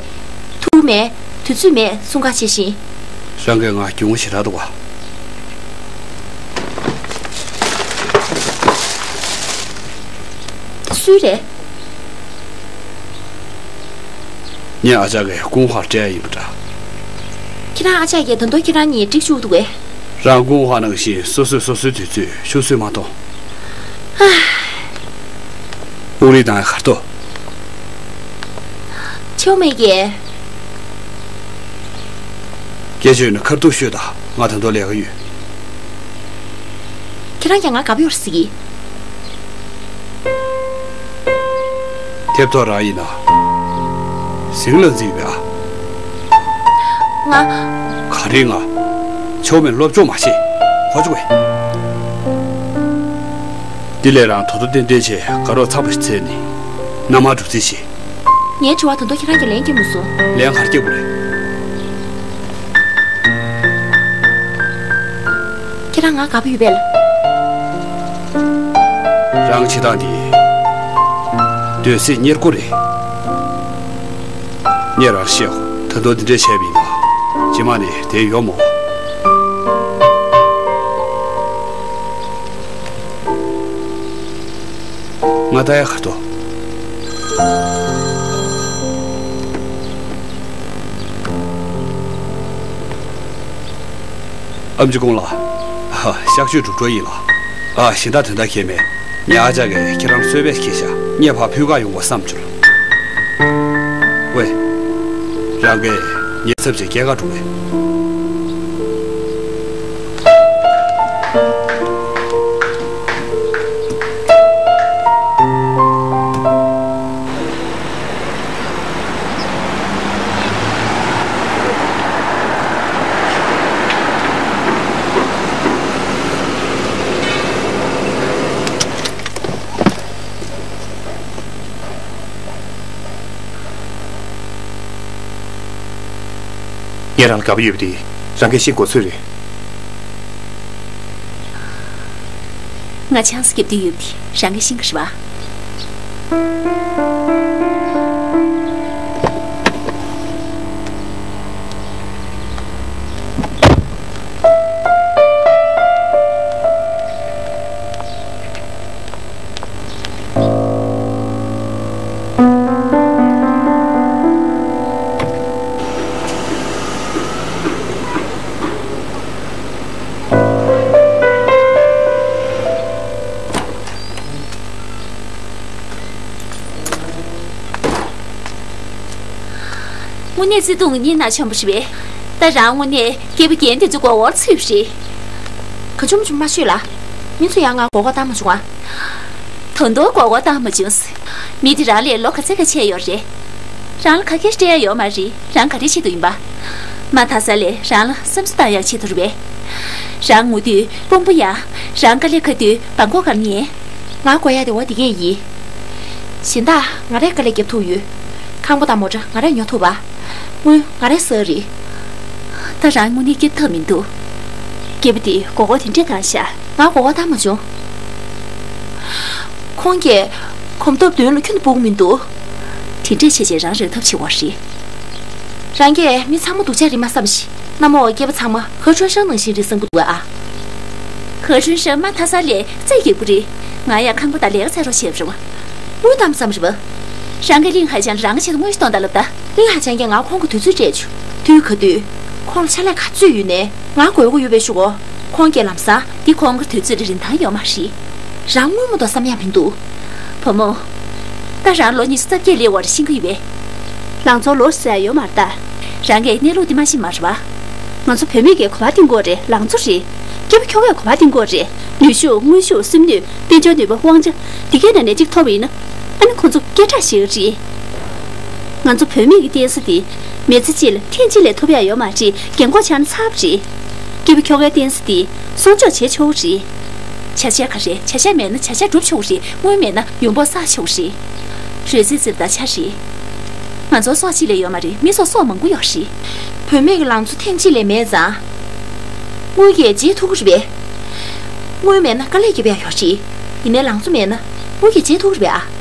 ཐུགས་མེད་དུས་ཚོད་མེད་གསུང་ཁ་ཆེ་བཞིན། རང་གིས་ང་སྐྱོ་བོ་ཞེ་དྲག་འདུག་ག་སུའི་རེད། ངའི་ཨ་ཅག་གིས་ཀུང་ཧྭར་སྤྲད་ཡ་ཡིན་པ་འདྲ། ཁྱེད་རང་ཨ་ཅག་གིས་ད་དུང་ཁྱེད་རང་གཉིས་འགྲིག་བཅུག་འདུག་གས། རང་ཀུང་ཧྭ་ནང་བཞིན་སོ་སོས་སོ་སོའི་དུས་ཚོད་ཤོར་སྲོལ་མ་མཐོང་། ཨ། དབུགས་རིང་བཏང་ཡ་གར་ཐོ། ཆེའུ་མེ་གིས། སྐད་ཆ་ཡོད་ན་ཁ་ཐུག་ཤོད་དང་། ང་ད་དུང་ལས་ཀ་ཡོད། ཁྱེད་རང་ཀྱང་ང་དགའ་པོ་ཡོད་རེད་ཟེར་གི། ཐེབས་ཐོག་རང་ཡིན་ན། ཟིང་ལ་འཛིན་པ། ང་། ག་རེ་ང་། ཆེའུ་མེ་སློབ་སྦྱོང་མ་བྱེད། གོ་བཅུག་གས། འདི་ལས་རང་ད་དུང་ཏན་ཏན་བྱས། དགའ་རོགས་ཚ་པོ་ཞིག་འཚོལ་ནས། མནའ་མར་གྲུ་རྩིས་བྱེད། ངའི་དྲི་བ་ད་དུང་ཁྱེད་རང་གིས་ལན་རྒྱག་མ་སོང་། ལན་ག་རེ་རྒྱག་དགོས་རེད། ཁྱེད་རང་ང་དགའ་པོ་ཡོད་པས་ལ། རང་བྱེད་སྟངས་འདི། འདོད་སྲེད་གཉེར་སྐོར་རེད། ངས་རང་བཤད་གོ། ད་དུང་འདི་འདྲས་བྱས་པ་ཡིན་ན། རྗེས་མ་ནས་དེ་ཡོང་མོ། ང་ད་ཡ་ཁ་ཐོ། ཨམ་ཆི་ཀུང་ལགས། ཨ། གཤག་བཅོས་གྲུབ་འགྲོ་ཡིན་ལགས། ཨ། གཞན་དག་དོན་དག་གང་མེད། ངའི་ཨ་ཅག་གིས་ཁྱེད་རང་གསོལ་བས་ཁྱེར་ཤག་ངས་ཕར་ཕུལ་ག་ཡོང་བ་བསམ་བྱུང་། ཝེ། རང་གིས་ངའི་ཚབ་བྱས་སྐྱེལ་ག་འགྲོ་གས། ཁྱེད་རང་ལ་དགའ་པོ་ཡོད་པ་དེ་རང་གིས་ཤེས་དགོས་ཚོད་རེད། ང་ཆང་ས་རྒྱབ་དུས་ཡོད་པ་དེ་རང་གིས་ཤེས་ཀྱི་རེད་པ། དངོས་གནས་བརྩེ་དུང་གི་གཉེན་ན་ཆོམ་པོ་ཞིག་བས། ད་རང་དངོས་གནས་སྐྱེས་པ་རྒན་དེ་ཚོའི་མགོ་སྐོར་ཚུད་པ་རེད། ག་ཆུམ་ཆུམ་མ་ཤོད་ལ། མི་ཚོ་ཡང་ང་མགོ་སྐོར་བཏང་མ་བྱུང་ང་། ད་དུང་མགོ་སྐོར་བཏང་མ་བྱུང་། མི་དེ་རང་ལས་ལོ་ག་ཚད་ག་ཆད་ཡོད་རེད། རང་ལ་ག་གེ་སྤྲད་ཡ་ཡོད་མ་རེད། རང་ག་རེ་བྱེད་དུ་ཡིན་པ། མ་མཐའ་ས་ལས་རང་ལ་བསམ་ཚུལ་བཏང་ཡག་ཆེད་དུ་རེད་པས། རང་ངུ་དུས་དཔོན་པོ་ཡ། རང་དཀའ་ལས་ཁག་དུས་བང་ཁོག་གམ་ཉན། ང་དགོས་ཡ་དེ་བ་དེ་གས་ཡིན། གཞན་དག་ང་རས་དཀའ་ལས་རྒྱབ་ཐུབ་ཡོད། ཁང་པ་དང་མོ་ཊ་ང་རས་ཉོ་ཐུབ་པ། དངུལ་ང་རས་ཟ་རེད། ད་རང་དངོས་གནས་སྐྱིད་ཐབས་མི་འདུག་སྐྱེས་པ་དེ་མགོ་སྐོར་དེ་འདྲས་བཏང་ཤག་ང་མགོ་སྐོར་བཏང་མ་བྱུང་། ཁོང་གིས་གོམ་སྟབས་མདུན་ལ་ཁྱོན་ནས་སྤོ་གི་མི་འདུག་དེ་འདྲས་བྱས་བྱས་རང་རེག་ཐབས་བྱེད་དགོས་རེད། རང་གིས་མི་ཚང་མ་སྡུག་ཅག་རེད་མ་བསམ་ཞིག་གནམ་འོག་སྐྱེས་པ་ཚང་མ་ཧ་ཁྲུན་ཧྲང་ནང་བཞིན་རེད་བསམ་གི་འདུག་ཨ། ཧ་ཁྲུན་ཧྲང་མ་མཐའ་ས་ལས་རྩེ་རྒྱག་གི་རེད། ང་ཡང་ཁང་པ་དང་ལས་ཀ་བཙལ་རོགས་བྱས་པ་རེད་པ། དངུལ་གཏོང་བསམ་རེད་པ། རང་གིས་གླིང་ཧ་ཅང་རང་གི་ཆེད་དུ་དངུལ་ཞིག་གཏོང་དང་ལབ་ད། གླིང་ཧ་ཅང་གིས་ང་ཁོང་གི་དུས་ཚོད་སྤྲད་བྱུང་། དུས་ག་དུས། ཁོང་ལ་ཕྱག་ལས་ག་ཚོད་ཡོད་ནའི་ང་དགོས་མཁོ་ཡོད་པའི་ཤུགས་གོ། ཁོང་གིས་ལམ་སང་འདི་ཁོང་གི་དུས་ཚོད་ལ་རིན་ཐང་ཡོད་མ་རེད། རང་དངུལ་མ་གཏོང་བསམ་ཡག་མི་འདུག་བུ་མོ། ད་རང་ལོ་ཉི་ཤུ་རྩ་བརྒྱད་སླེབས་པ་རེད། ཤེས་ཀྱི་ཡོད་པས། ལང་ཚོ་ལོ་ཟེར་ཡ་ཡོད་མ་རེད་ད། རང་གིས་གནས་ལུགས་འདི་མ་ཤེས་མ་རེད་པ། ང་ཚོ་བུད་མེད་ཀྱི་གོ་བ་གཏིང་སྐོར་རེད། ལང་ཚོ་རེད། སྐྱེས་པ་ཁྱོ་གས་གོ་བ་གཏིང་སྐོར་རེད། ནུས་ཤུགས་དངོས་ཤུགས་སེམས་ནུས་དཔལ་འབྱོར་ནུས་པ་དབང་ཆ་འདི་གའི་ནང་ནས་གཅིག་ཐོབ་པ་ཡིན་ན། ཨ་ནི་ཁོང་ཚོ་སྐད་གྲགས་ཞིག་རེད། ང་ཚོ་བུད་མེད་ཀྱི་བརྟེན་ས་དེ་མི་ཚེ་གཅིག་ལ་ཐེངས་གཅིག་ལས་ཐོབ་ཡ་ཡོད་མ་རེད། རྒན་གོག་ཆགས་ན་ཚར་བ་རེད། སྐྱེས་པ་ཁྱོ་གའི་བརྟེན་ས་དེ་སྲུང་སྐྱོབ་བྱེད་ཆོག་གི་རེད། བྱ་བྱ་ག་རེ་བྱ་བྱ་མེད་ན་བྱ་བྱ་སྒྲུབ་ཆོག་གི་རེད། དངུལ་མེད་ན་ཡོང་འབབ་བསགས་ཆོག་གི་རེད། རོལ་རྩེད་རྩེ་བ་དང་ཆ་རེད། ང་ཚོ་སྲོག་གཅིག་ལས་ཡོད་མ་རེད། མི་ཚོ་སྲོག་མང་པོ་ཡོད་རེད། བུད་མེད་ཀྱི་ལང་ཚོ་ཐེངས་གཅིག་ལས་མེད་ཙང་། དངུལ་གྱིས་བརྗེད་ཐུབ་ཀྱི་རེད་པས། དངུལ་མེད་ན་དཀའ་ལས་རྒྱབ་ཡ་ཡོད་རེད། ཡིན་ནའི་ལང་ཚོ་མེད་ན་དངུལ་གྱིས་བརྗེད་ཐུབ་ཀྱི་རེད་པས་ཨ།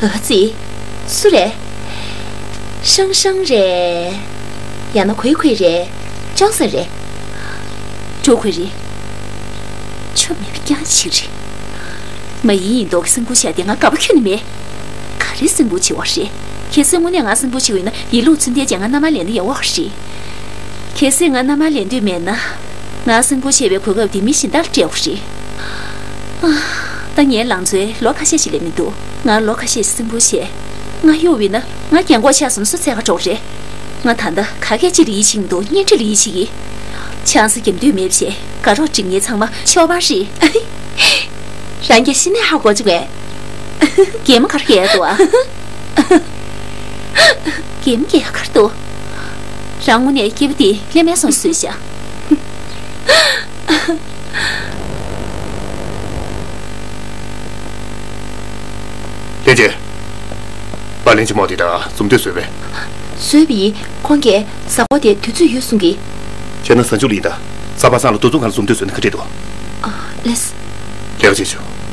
ཨ་ཙི། སུ་རེད། ཧྲང་ཧྲང་རེད། ཡང་ན་གུའི་གུའི་རེད། ཅོན་སན་རེད། ཀྲུའུ་གུའི་རེད། ཆོ་མེད་པ་རྐྱང་ཞིག་རེད། མ་ཡིན་ཡིན་མདོག་གི་སེམས་ཁུར་བྱས་ཏེ་ང་དགའ་པོ་ཁྱོན་ནས་མེད། ག་རེ་སེམས་ཁུར་བྱེད་པ་རེད། གལ་སྲིད་དངོས་གནས་ང་སེམས་ཁུར་བྱེད་པ་ཡིན་ན་ཡིན་ལུགས་ཚུལ་ལྡན་བྱས་ང་མནའ་མ་ལེན་ན་ཡག་པོ་རེད། གལ་སྲིད་ང་མནའ་མ་ལེན་འདོད་མེད་ན། ང་སེམས་ཁུར་བྱེད་པའི་གོ་སྐབས་དེ་མི་གཞན་དག་ལ་སྤྲད་དགོས་རེད། ཨ། ད་ངའི་ལང་ཚོས་ལོ་ཁ་ཤས་ཤིག་ལས་མི་འདུག་ང་ལོ་ཁ་ཤས་ཤིག་སེམས་ཁུར་བྱས། ང་གཡུག་པ་ཡིན་ན་ང་རྒན་གོག་ཆགས་སོང་ན་སུ་འཚོལ་ག་འགྲོ་དགོས་རེད། ང་ད་ལྟ་ག་གས་ཅི་ལ་ཡིད་ཆེས་མི་འདུག་གཉེན་སྒྲིག་ལ་ཡིད་ཆེས་ཀྱི། ཆང་ས་རྒྱག་འདོད་མེད་པ་བྱས། དགའ་རོགས་སྒྲིག་མཁན་ཚང་མ་ཤོག་པར་རེད། རང་གིས་གཞི་ནས་ཧ་གོ་བྱུང་ངས། གད་མོ་ག་རེ་བགད་འདུག་ཨ། གད་མོ་བགད་ཡ་ག་རེ་འདུག་རང་དངོས་གནས་སྐྱེས་པ་འདི་ལྷད་མེད་སོང་བཟོས་ཤག་ལྷན་རྒྱས། པ་ལྷན་རྒྱས་མོ་དེ་དང་འཛོམས་དུས་བཟོས་པས། བཟོས་པ་ཡིན། ཁོང་གིས་གཟའ་འཁོར་དེ་དུས་ཚོད་ཡོད་གསུང་གི། བྱས་ན་གཟའ་མཇུག་ལ་ཡིན་ད། གཟའ་པ་སངས་ལ་རྡོ་འཛུགས་སྒང་ལ་འཛོམས་དུས་བཟོས་ན་ག་འདྲས་འདུག་ཨ། ལེགས། ལེགས་བྱས་བྱུང་།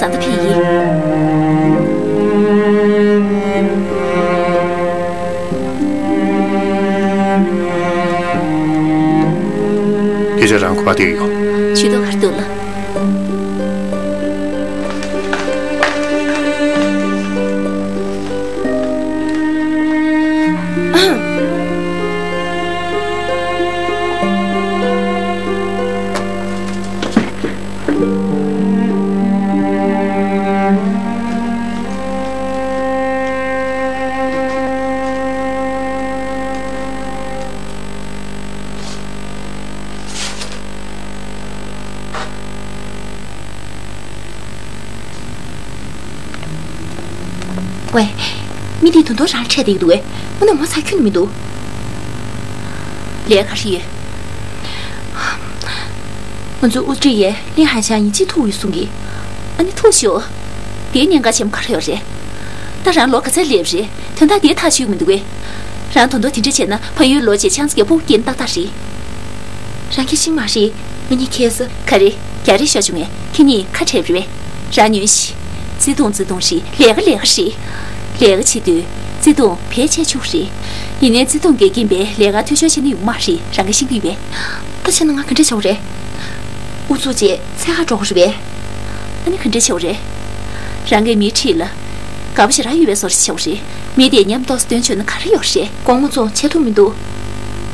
ད་ལྟ་ཕེབས་ཡིན། སྐད་ཆ་རང་གོ་བ་དེ་ཡོད། ཇུས་གཏོགས་ག་རེ་འདུག་ལ། ཝེ། མི་དེ་དོན་དོན་རང་འཕྲད་དེ་འདུག་གས། དངོས་གནས་ངོ་ཚ་ཁྱོན་ནས་མི་འདུག་ལས་ཀ་རེད། ང་ཚོའི་དབུ་ཁྲིད་ཡས་ལིན་ཧན་ཤང་ཡིན་གཅིག་ཐུག་ཡོད་གསུང་གི། ཨ་ནི་ཐུག་ཤོག་དེའི་གནད་འགག་ཆེན་པོ་ག་རེ་ཡོད་རེད། ད་རང་ལོ་ག་ཚོད་སླེབས་རེད། དོན་དག་དེ་ཐག་ཆོད་མི་འདུག་གས། རང་དོན་དོན་དེ་འདྲ་བྱས་ན་ཕ་ཡུལ་ལོག་རྗེས་ཆང་ས་གི་ཕུག་རྐྱེན་ཏག་ཏག་རེད། རང་གིས་ཤེས་མ་རེད། ང་གཉིས་ཁྱེད་ས། ག་རེ། རྒྱ་རེ་ཤོར་བྱུང་ངས་ཁྱེད་གཉིས་ཁ་བྲལ་རེད་པས། རང་ཉོན་ཞིག་བརྩེ་དུང་བརྩེ་དུང་རེད། ལས་ཀ་ལས་ཀ་རེད། ལས་ཀ་བྱེད་དུས་བརྩེ་དུང་བེད་སྤྱད་ཆོག་རེད། ཡིན་ནའི་བརྩེ་དུང་གི་རྐྱེན་པས་ལས་ཀ་འཐུས་ཤོར་བྱེད་ནི་ཡོང་མ་རེད། རང་གིས་ཤེས་ཀྱི་ཡོད་པས། ད་བྱས་ན་ང་ག་འདྲ་བྱ་དགོས་རེད། ཨུ་ཚུགས་བྱས་འཚོལ་ག་འགྲོ་དགོས་རེད་པས། ཨ་ནི་ག་འདྲ་བྱ་དགོས་རེད། རང་གི་མིའི་འཁྲིས་ལ། དགའ་པོ་ཞེ་དྲག་ཡོད་པའི་བཟོ་འདྲ་བྱེད་དགོས་རེད། མི་དེ་ཉམས་རྟོགས་སུ་སྟོན་ཆོག་ན་ག་རེ་ཡོད་རེད། དགོང་མོ་ཚོ་བྱེད་ཐུབ་མི་འདུག་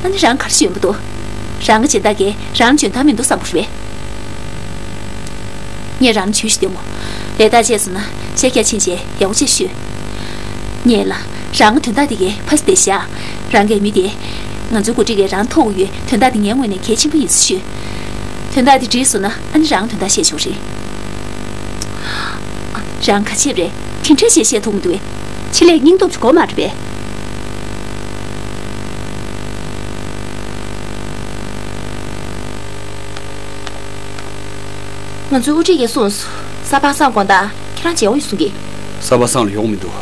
ཨ་ནི་རང་ག་རེ་ཞུ་ཡོང་པ་འདུག་རང་གི་སྦྱིན་བདག་གིས་རང་འཇོན་ཐང་མི་འདུག་བསམ་གྱི་རེད། ངས་རང་ཇུས་ཤིག་སྟོན་གོ། ལས་ཐག་བཅད་སོང་ན་ཤ་རྒྱགས་ཕྱིན་བྱས་ཡག་པོ་བྱས་ཤོད། ངས་ལ། རང་དོན་དག་དེ་གའི་ཕ་སི་བདེ་བཞག་རང་གི་མི་དེ། ང་ཚོའི་འགོ་ཁྲིད་ཀྱིས་རང་ཐོག་ཡོད་དོན་དག་དེ་ངའི་ངོས་ནས་གལ་ཆེན་པོ་ཡིན་ཟེར་ཤོད། དོན་དག་དེ་འགྲིག་སོང་ན་ཨ་ནི་རང་དོན་དག་བཤད་ཆོག་རེད། རང་ག་བྱེད་རེད། དེ་འདྲ་བྱས་བཤད་ཐུབ་མི་འདུག་གས། ཆེད་ལས་སྙིང་སྟོབས་ཀྱི་སྒོ་མ་རེད་པས། ང་ཚོའི་དབུ་ཁྲིད་ཀྱིས་གསུངས་སོང་། གཟའ་པ་སངས་དགོང་དག་ཁྱེད་རང་མཇལ་འོང་ཡོད་གསུང་གི། གཟའ་པ་སངས་ལ་ཡོང་མི་འདུག་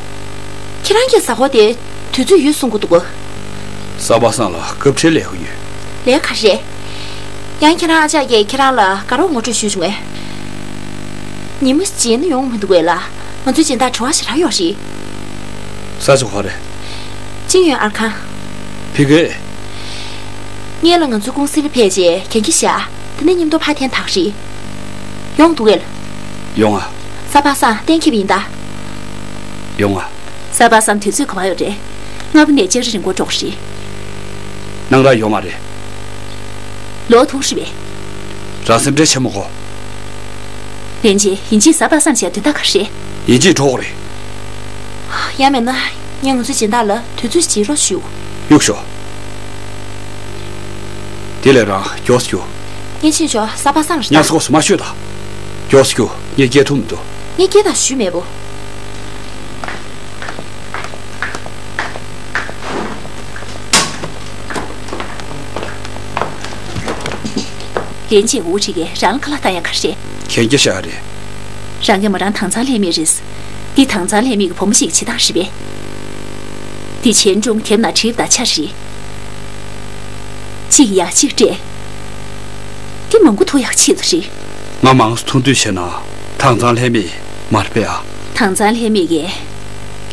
ཁྱེད་རང་གི་གཟའ་འཁོར་དེ་དུས་ཚོད་ཡོད་གསུང་གི་འདུག་ག་གཟའ་པ་སངས་ལ་སྐབས་འཕྲལ་ལས་ཀ་ཡོད། ལས་ཀ་རེད། ཡང་ཁྱེད་རང་ཨ་ཅག་གིས་ཁྱེད་རང་ལ་དགའ་རོགས་ངོ་སྤྲོད་ཞུས་བྱུང་ངས། ཉིན་མོ་མཇལ་ན་ཡོང་མི་འདུག་གས་ལ། ང་ཚོའི་སྦྱིན་བདག་དྲི་བ་ཞེ་དྲག་ཡོད་རེད། ས་ཆ་ག་རེད། ཅིང་ཡོན་ཨར་ཁང་། ཕ་གིར། ངས་ལ་ང་ཚོའི་ཀུང་སི་ལ་ཕེབས་རྗེས་གན་རྒྱ་བཞག་དེ་ནས་མཉམ་དུ་ཕར་འཐེན་ཐག་རེད། ཡོང་འདུག་གས་ལ། ཡོང་ཨ། གཟའ་པ་སངས་གཏན་འཁེལ་བ་ཡིན་ད། ཡོང་ཨ། གཟའ་པ་སངས་དུས་ཚོད་ག་པར་ཡོད་རེད། སྔ་པོ་ནས་ལྕགས་རི་རི་མགོར་འགྲོ་གི་རེད། གནངས་ར་ཡོད་མ་རེད། ལོ་ཐུག་རེད་པས། རང་སེམས་ཁྲལ་བྱེད་མི་དགོས། ལན་ཅི་ཡིན་གཅིག་གཟའ་པ་སངས་བྱས་དོན་དག་ག་རེ་རེད། ཡིན་གཅིག་འགྲོ་དགོས་རེད། ཡང་མིན་ན་ངས་ང་ཚོའི་སྦྱིན་བདག་ལ་དུས་ཚོད་བརྗེ་རོགས་ཞུ། གཡུག་ཞོག་དེ་ལས་རང་མགྱོགས་སུ་རྒྱུགས། ངས་ཕྱིན་ཆོག་གཟའ་པ་སངས་ལ་ཉམས་སུ་ལྟ། སྐོར་སུ་མ་ཤོད་དང་། མགྱོགས་སུ་རྒྱུགས། ངས་སྐད་ཐུབ་མི་འདུག་ངས་སྐད་དང་ཞུས་མེད་པོ། ལན་ཅིའི་དབུ་ཁྲིད་ཀྱིས་རང་ལ་ཁ་ལག་བཏང་ཡག་ག་རེ་རེད། གན་རྒྱ་བཞག་རེད། རང་གིས་མོ་རང་དྭངས་གཙང་ལྷད་མེད་རེད། འདི་དྭངས་གཙང་ལྷད་མེད་ཀྱི་བུ་མོ་ཞིག་གི་བྱེད་སྟངས་རེད་པས། འདི་གཅེན་གཅུང་དེབ་ནང་བྲིས་པ་དང་ཆ་རེད། གཅིག་ཡ་གཅིག་སྤྲད། འདི་མང་པོ་ཐུག་ཡག་ཆེད་དུ་རེད། ང་མང་སུ་ཐུག་འདོད་བྱས་ན་དྭངས་གཙང་ལྷད་མེད་མ་རེད་པས་ཨ། དྭངས་གཙང་ལྷད་མེད་ཀྱིས།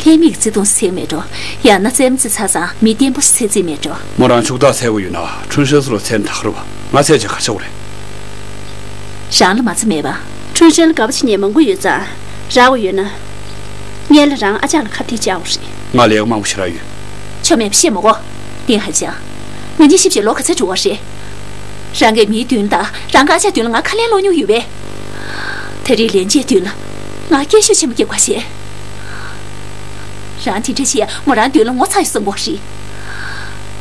ལྷད་མེད་ཀྱི་བརྩེ་དུང་སེལ་མེད་འགྲོ། ཡང་ན་རྩེད་མོ་རྩེ་ཚར་ཙང་མི་བརྟན་པོ་ཞིག་འཚོལ་རྩིས་མེད་འགྲོ། མོ་རང་ཕྱུག་བདག་འཚོལ་དགོས་ཡོད་ན་ཁྲུན་ཧྲན་སུ་ལ་འཚོལ་ན་ད་ག་རེད་པ། ང་འཚོལ་བྱས་ག་རེ་བྱེད་དགོས་རེད། རང་ལ་མ་རྩ་མེད་པ། ཁྲུན་ཧྲན་ལ་དགའ་པོ་བྱེད་མཁན་མང་པོ་ཡོད་ཙང་། རག་པ་ཡོད་ན། ངས་ལ་རང་ཨ་ཅག་ལ་ཁ་གཏད་བཅག་དགོས་རེད། ང་ལས་ཀ་མང་པོ་ཞེ་དྲག་ཡོད། ཆོ་མེད་པ་བཤད་མི་དགོས། ཏིང་ཧ་ཅང་། ང་གཉིས་གཤིབ་བྱས་ལོ་ག་ཚོད་འགྲོ་བ་རེད། རང་གི་མིའི་མདུན་ལ་དང་རང་གི་ཨ་ཅག་མདུན་ལ་ང་ཁ་ལན་སློག་མྱོང་ཡོད་པས། ད་རེས་ལན་ཅིའི་མདུན་ལ་ང་སྐད་ཤུགས་ཆེན་པོ་སྐྱེ་དགོས་བྱས། རང་དེ་འདྲ་བྱས་མོ་རང་མདུན་ལ་ངོ་ཚ་ཡོད་བསམ་གྱི་རེད།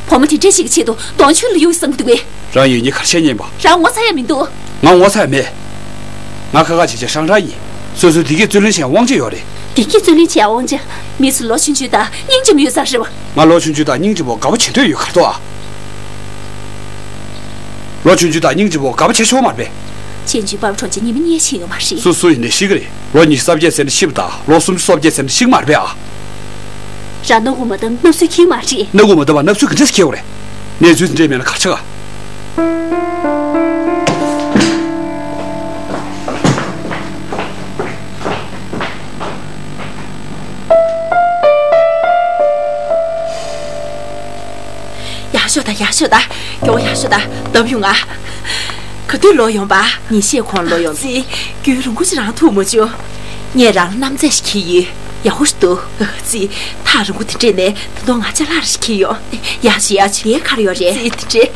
བུ་མོ་དེ་འདྲ་ཞིག་གི་ཆེད་དུ་གདོང་མཆོང་ལ་གཡུག་བསམ་གྱི་འདུག་གས། རང་ཡིན་གཉིས་གར་བཤད་ཉན་པ། རང་ངོ་ཚ་ཡ་མི་འདུག་ང་ངོ་ཚ་ཡ་མེད། ང་ཁ་ཁ་བྱེད་བྱེད་ཧྲང་ཧྲང་ཡིན། སོ་སོའི་བདེ་སྐྱིད་རྩོད་ལེན་བྱེད་ཡ་དབང་ཆ་ཡོད་རེད། བདེ་སྐྱིད་རྩོད་ལེན་བྱེད་ཡ་དབང་ཆ། མི་ཚོ་ལོ་ཆུང་ཆུང་དང་སྙིང་རྗེ་མོ་ཡོད་ས་རེད་པ། ང་ལོ་ཆུང་ཆུང་དང་སྙིང་རྗེ་མོ་དགའ་པོ་བྱེད་འདོད་ཡོད་ག་རེ་འདུག་ཨ། ལོ་ཆུང་ཆུང་དང་སྙིང་རྗེ་མོ་དགའ་པོ་བྱེད་ཆོག་མ་རེད་པས། གཅེན་གཅུང་པ་ཕ་ཁྲོམ་ཆེན་ཉི་མ་གཉིས་ཕྱིན་ཡོད་མ་རེད། སུ་སུ་ཡིན་ནའི་ཤི་གི་རེད། ལོ་ཉི་ཤུ་རྩ་བརྒྱད་ཟེར་ན་ཤི་བ་དང་ལོ་སུམ་ཅུ་སོ་བརྒྱད་ཟེར་ན་ཤི་གི་མ་རེད་པས་ཨ། རང་སྣུག་གུ་མ་བཏང་སྣུབ་སུས་འཁྱེར་མ་རེད། སྣུག་གུ་མ་བཏང་བ་སྣུབ་སུས་ག་འདྲས་འཁྱེར་དགོས་རེད། གནས་ཚུལ་འདི་འདྲས་མེད་ན་ག་རེ་བྱེད་ག། ཤོག་ད་ཡར་ཤོག་ད། མགྱོགས་ཡར་ཤོག་ད། ལྡབ་ཡོང་ང་། ག་དུས་ལོག་ཡོང་པ། ཉིན་ཤས་གོང་ལོག་ཡོང་། ཙི། རྒྱུན་རིང་པོ་ཅིག་རང་ཐུག་མ་བྱུང་། ངས་རང་ལ་མནའ་མ་རྩེ་ཞིག་འཁྱེར་ཡོད། ཡག་པོ་ཞིག་འདུག་ཙི། ཐག་རིང་པོ་དེ་འདྲས་ནས་ད་དུང་ང་ཅ་ལག་རེ་ཞིག་འཁྱེར་ཡོང་། ཡར་ཞིག་ཡར་ཞིག་དེའི་ཁར་ཡོད་རེད། ཙི་དེ་འདྲས།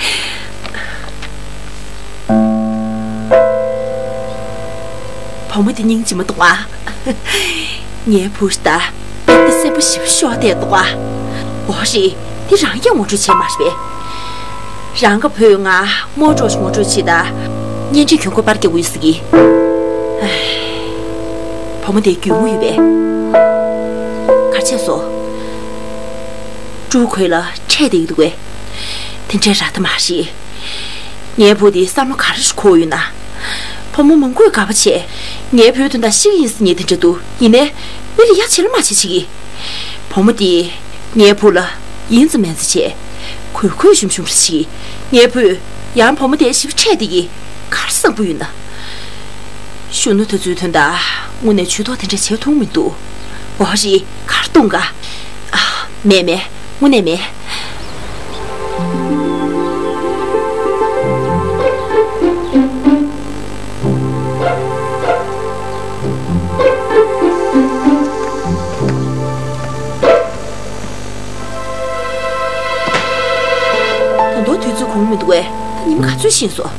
བུ་མོ་དེ་སྙིང་རྗེ་མོ་འདུག་ཨ། ངའི་བུ་ད་དཔེ་ད་སེམས་པ་ཞིབ་ཤོག་དེ་འདུག་ཨ། འོ་རེད། འདི་རང་གིས་ངོ་སྤྲོད་བྱས་མ་རེད་པས། རང་གི་བུས་ང་རྨོ་གྲོགས་ཤིག་ངོ་སྤྲོད་བྱེད་ད། གཉེན་སྒྲིག་གྱོན་གོས་པར་རྒྱག་དགོས་ཟེར་གི། ཨེ། བུ་མོ་དེ་རྒྱུས་མངའ་ཡོད་པས། ག་རེ་བྱས་སོང་། ཀྲུའུ་ཁོས་ལ་འཕྲད་བསྡད་ཀྱི་འདུག་གས། དེ་འདྲའི་ར་ད་མ་རེད། ངའི་བུ་དེ་བསམ་བློ་ག་རེ་ཞིག་འཁོར་ཡོད་ན། བུ་མོ་མང་པོས་དགའ་པོ་བྱས། ངའི་བུའི་དོན་དག་ཤེས་ཀྱི་ཡིན་ཟེར་མཁན་དེ་འདྲ་འདུག་ཡིན་ནའི། མི་ལ་ཡ་བྱེད་ལ་མ་བྱེད་བྱེད་ཀྱི། བུ་མོ་དེས་ངའི་བུ་ལ་ཡིན་ཙམ་མིན་ཙམ་བྱས། གུས་གུས་ཞུམ་ཞུམ་རེ་བྱེད་ཀྱི། ངའི་བུས་ཡང་བུ་མོ་དེ་ཞིབ་འཕྲད་བསྡད་ཀྱི། ག་རེ་བསམ་གྱི་ཡོད་ན། གཞོན་ནུ་དེ་ཚོའི་དོན་དག་དངོས་གནས་ཇུས་གཏོགས་དེ་འདྲ་བྱེད་ཐུབ་མི་འདུག་འོ་རེད། གར་བཏུང་ག་ཨ། མེད་མེད། དངོས་གནས་མེད། ད་དུང་དུས་ཚོད་གོང་མི་འདུག་གས། ད་ཉི་མ་ག་ཚོད་ཕྱིན་སོང་།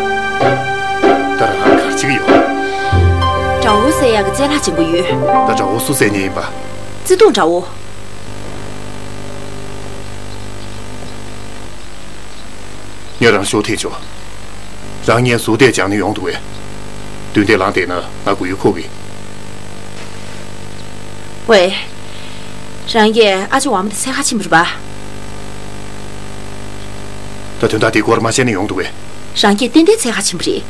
ད་རང་ག་རེ་བྱེད་ཀྱི་ཡོད། དགྲ་བོ་བསད་ཡག་གི་རྩལ་སློག་སྦྱང་གི་ཡོད། ད་དགྲ་བོ་སུ་བསད་མཁན་ཡིན་པ། བརྩེ་དུང་དགྲ་བོ། ངས་རང་ཤོག་ཐེ་ཆོག་རང་ངའི་གཟུགས་དེ་སྦྱང་ནས་ཡོང་འདུག་པས། མདུན་དེ་ལངས་བསྡད་ན་ང་མགོ་ཡུ་འཁོར་གི། ཝེ། རང་གིས་ཨ་ཅེ་ཝ་མོ་དེ་འཚོལ་ག་ཕྱིན་པ་རེད་པ། ད་དོན་དག་དེའི་སྐོར་མ་བཤད་ན་ཡོང་འདུག་པས། རང་གིས་ཏན་ཏན་འཚོལ་ག་ཕྱིན་པ་རེད།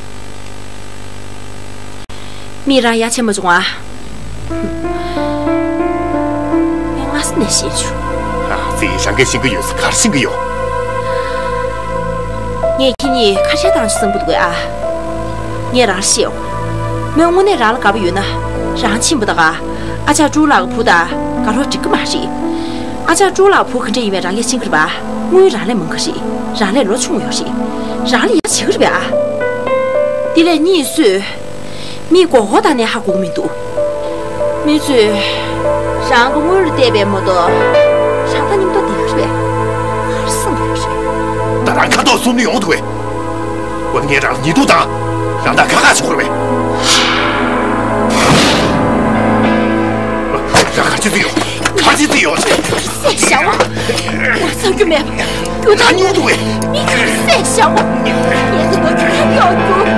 མིས་རང་ཡ་བྱེད་མ་བྱུང་ང་། ངས་སྔ་ས་ནས་ཤེས་བྱུང་། ཨ་ཙི། རང་གིས་ཤེས་ཀྱི་ཡོད་ས་ག་རེ་ཤེས་ཀྱི་ཡོད། ངས་ཁྱེད་གཉིས་ཁ་བྲལ་བཏང་བྱུང་བསམ་གྱི་འདུག་གས་ཨ། ངས་རང་ལ་བཤད་ཡོང་། མོས་དངོས་གནས་རང་ལ་དགའ་པོ་ཡོད་ན། རང་ཕྱིན་པ་དང་། ཨ་ཅག་ཀྲུའུ་ལགས་ཀྱི་བུ་དང་དགའ་རོགས་འགྲིག་གི་མ་རེད། ཨ་ཅག་ཀྲུའུ་ལགས་བུ་ག་འདྲ་ཡིན་མིན་རང་གིས་ཤེས་ཀྱི་རེད་པ། དངུལ་རང་ལས་མང་གི་རེད། རང་ལས་ལོ་ཆུང་ཡོད་རེད། རང་ལ་ཡ་བྱེད་ཀྱི་རེད་པས་ཨ། དེ་ལས་གཉིས་སུས། མིས་མགོ་སྐོར་བཏང་ནས་ཧ་གོ་གི་མི་འདུག་མི་ཚོས་རང་གི་དངུལ་ལ་བལྟས་པས་མ་གཏོགས། རང་ད་སྙིང་སྟོབས་ལྡན་གྱི་རེད་པས། ཧར་སང་ཡོད་རེད། ད་རང་ཁ་ཐོག་གསུམ་ནས་ཡོང་ཐུབ་པས། འོ་ན་ངས་རང་ལ་ཉེས་རྡུང་བཏང་། རང་ད་ཁ་ཁ་ཞིག་ཁུར་བས། རང་ག་ཅི་ཟིག་ཡོད། ག་ཅི་ཟིག་ཡོད་ཟེར། བསད་བཞག་འོ། ང་ཚང་རྒྱུ་མེད་པ། རྒྱུ་ད་ཉུང་དུ་བས། མི་ཁྱོད་བསད་བཞག་འོ། ངས་ཀྱི་ནོར་ཁྱོད་གཡོག་རྒྱུ།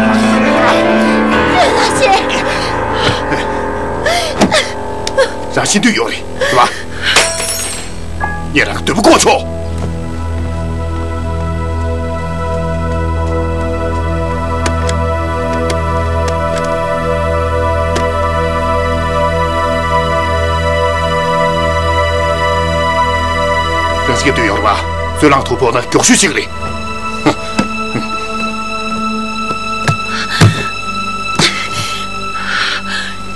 ལྷ་ཆེ། རང་ཤི་འདོད་ཡོད་རེད་བ། ངས་རང་གི་འདོད་པ་སྐོང་ཆོག་རང་ཤི་འདོད་ཡོད་རེད་བ། སོལ་རླངས་ཐུག་ཕོག་ན་མགྱོགས་ཤོས་ཤིག་རེད།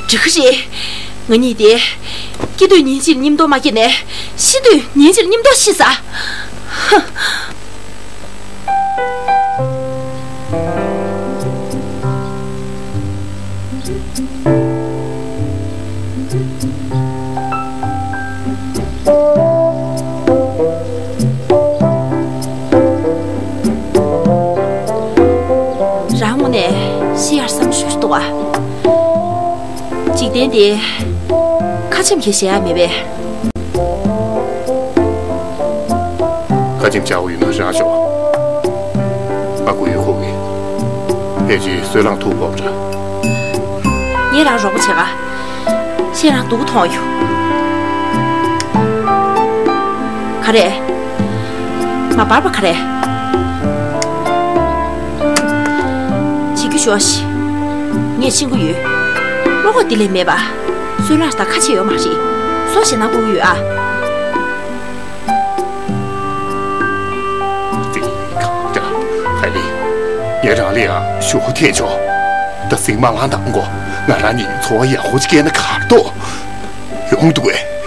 འགྲིག་གི་རེད། ང་གཉིས་དེ། སྐྱེ་དུས་ཉིན་གཅིག་ལ་མཉམ་དུ་མ་སྐྱེས་ནས། ཤི་དུས་ཉིན་གཅིག་ལ་མཉམ་དུ་ཤི་ས། ཧ། རང་ངོ་ནས་ཤི་ཡར་བསམ་ཞུ་ཞུ་འདུག་ཨ། འཇིག་རྟེན་འདི་ཁ་ཆེམས་ཁྱེར་བཞག་ཡ་མེད་པས། ཁ་ཆེམས་བཞག་དགོས་ཡོད་ན་རང་ཞོག་ང་མགོ་ཡུ་འཁོར་གི། ཕལ་ཆེར་སོལ་རླངས་ཐུག་ཕོག་པ་འདྲ། ངས་རང་རོགས་པ་བྱེད་ག་ཤེས་རང་སྡུག་མཐོང་ཡོད། ག་རེ། མ་པར་པ་ག་རེ། ཅོ་ཤི། ངས་ཤེས་ཀྱི་ཡོད། བློ་ཁོག་དེ་ལས་མེད་པ། བསོད་ནམས་དང་ཁ་ཕྱེ་ཡོད་མ་རེད། བཟོ་ཞེ་ན་དགོས་ཀྱི་ཡོད་ཨ། ཙི་གང་ལྟར་ཧའེ་ལི། ངས་རང་ལ་ཡང་ཞུ་ཐེངས་ཆོག་ད་སེམས་མ་ལངས་དང་གོ། ང་རང་གཉིས་འཚོ་བ་ཡག་པོ་ཅིག་སྐྱེལ་ན་གར་ཏོ། ཡོང་འདུག་གས།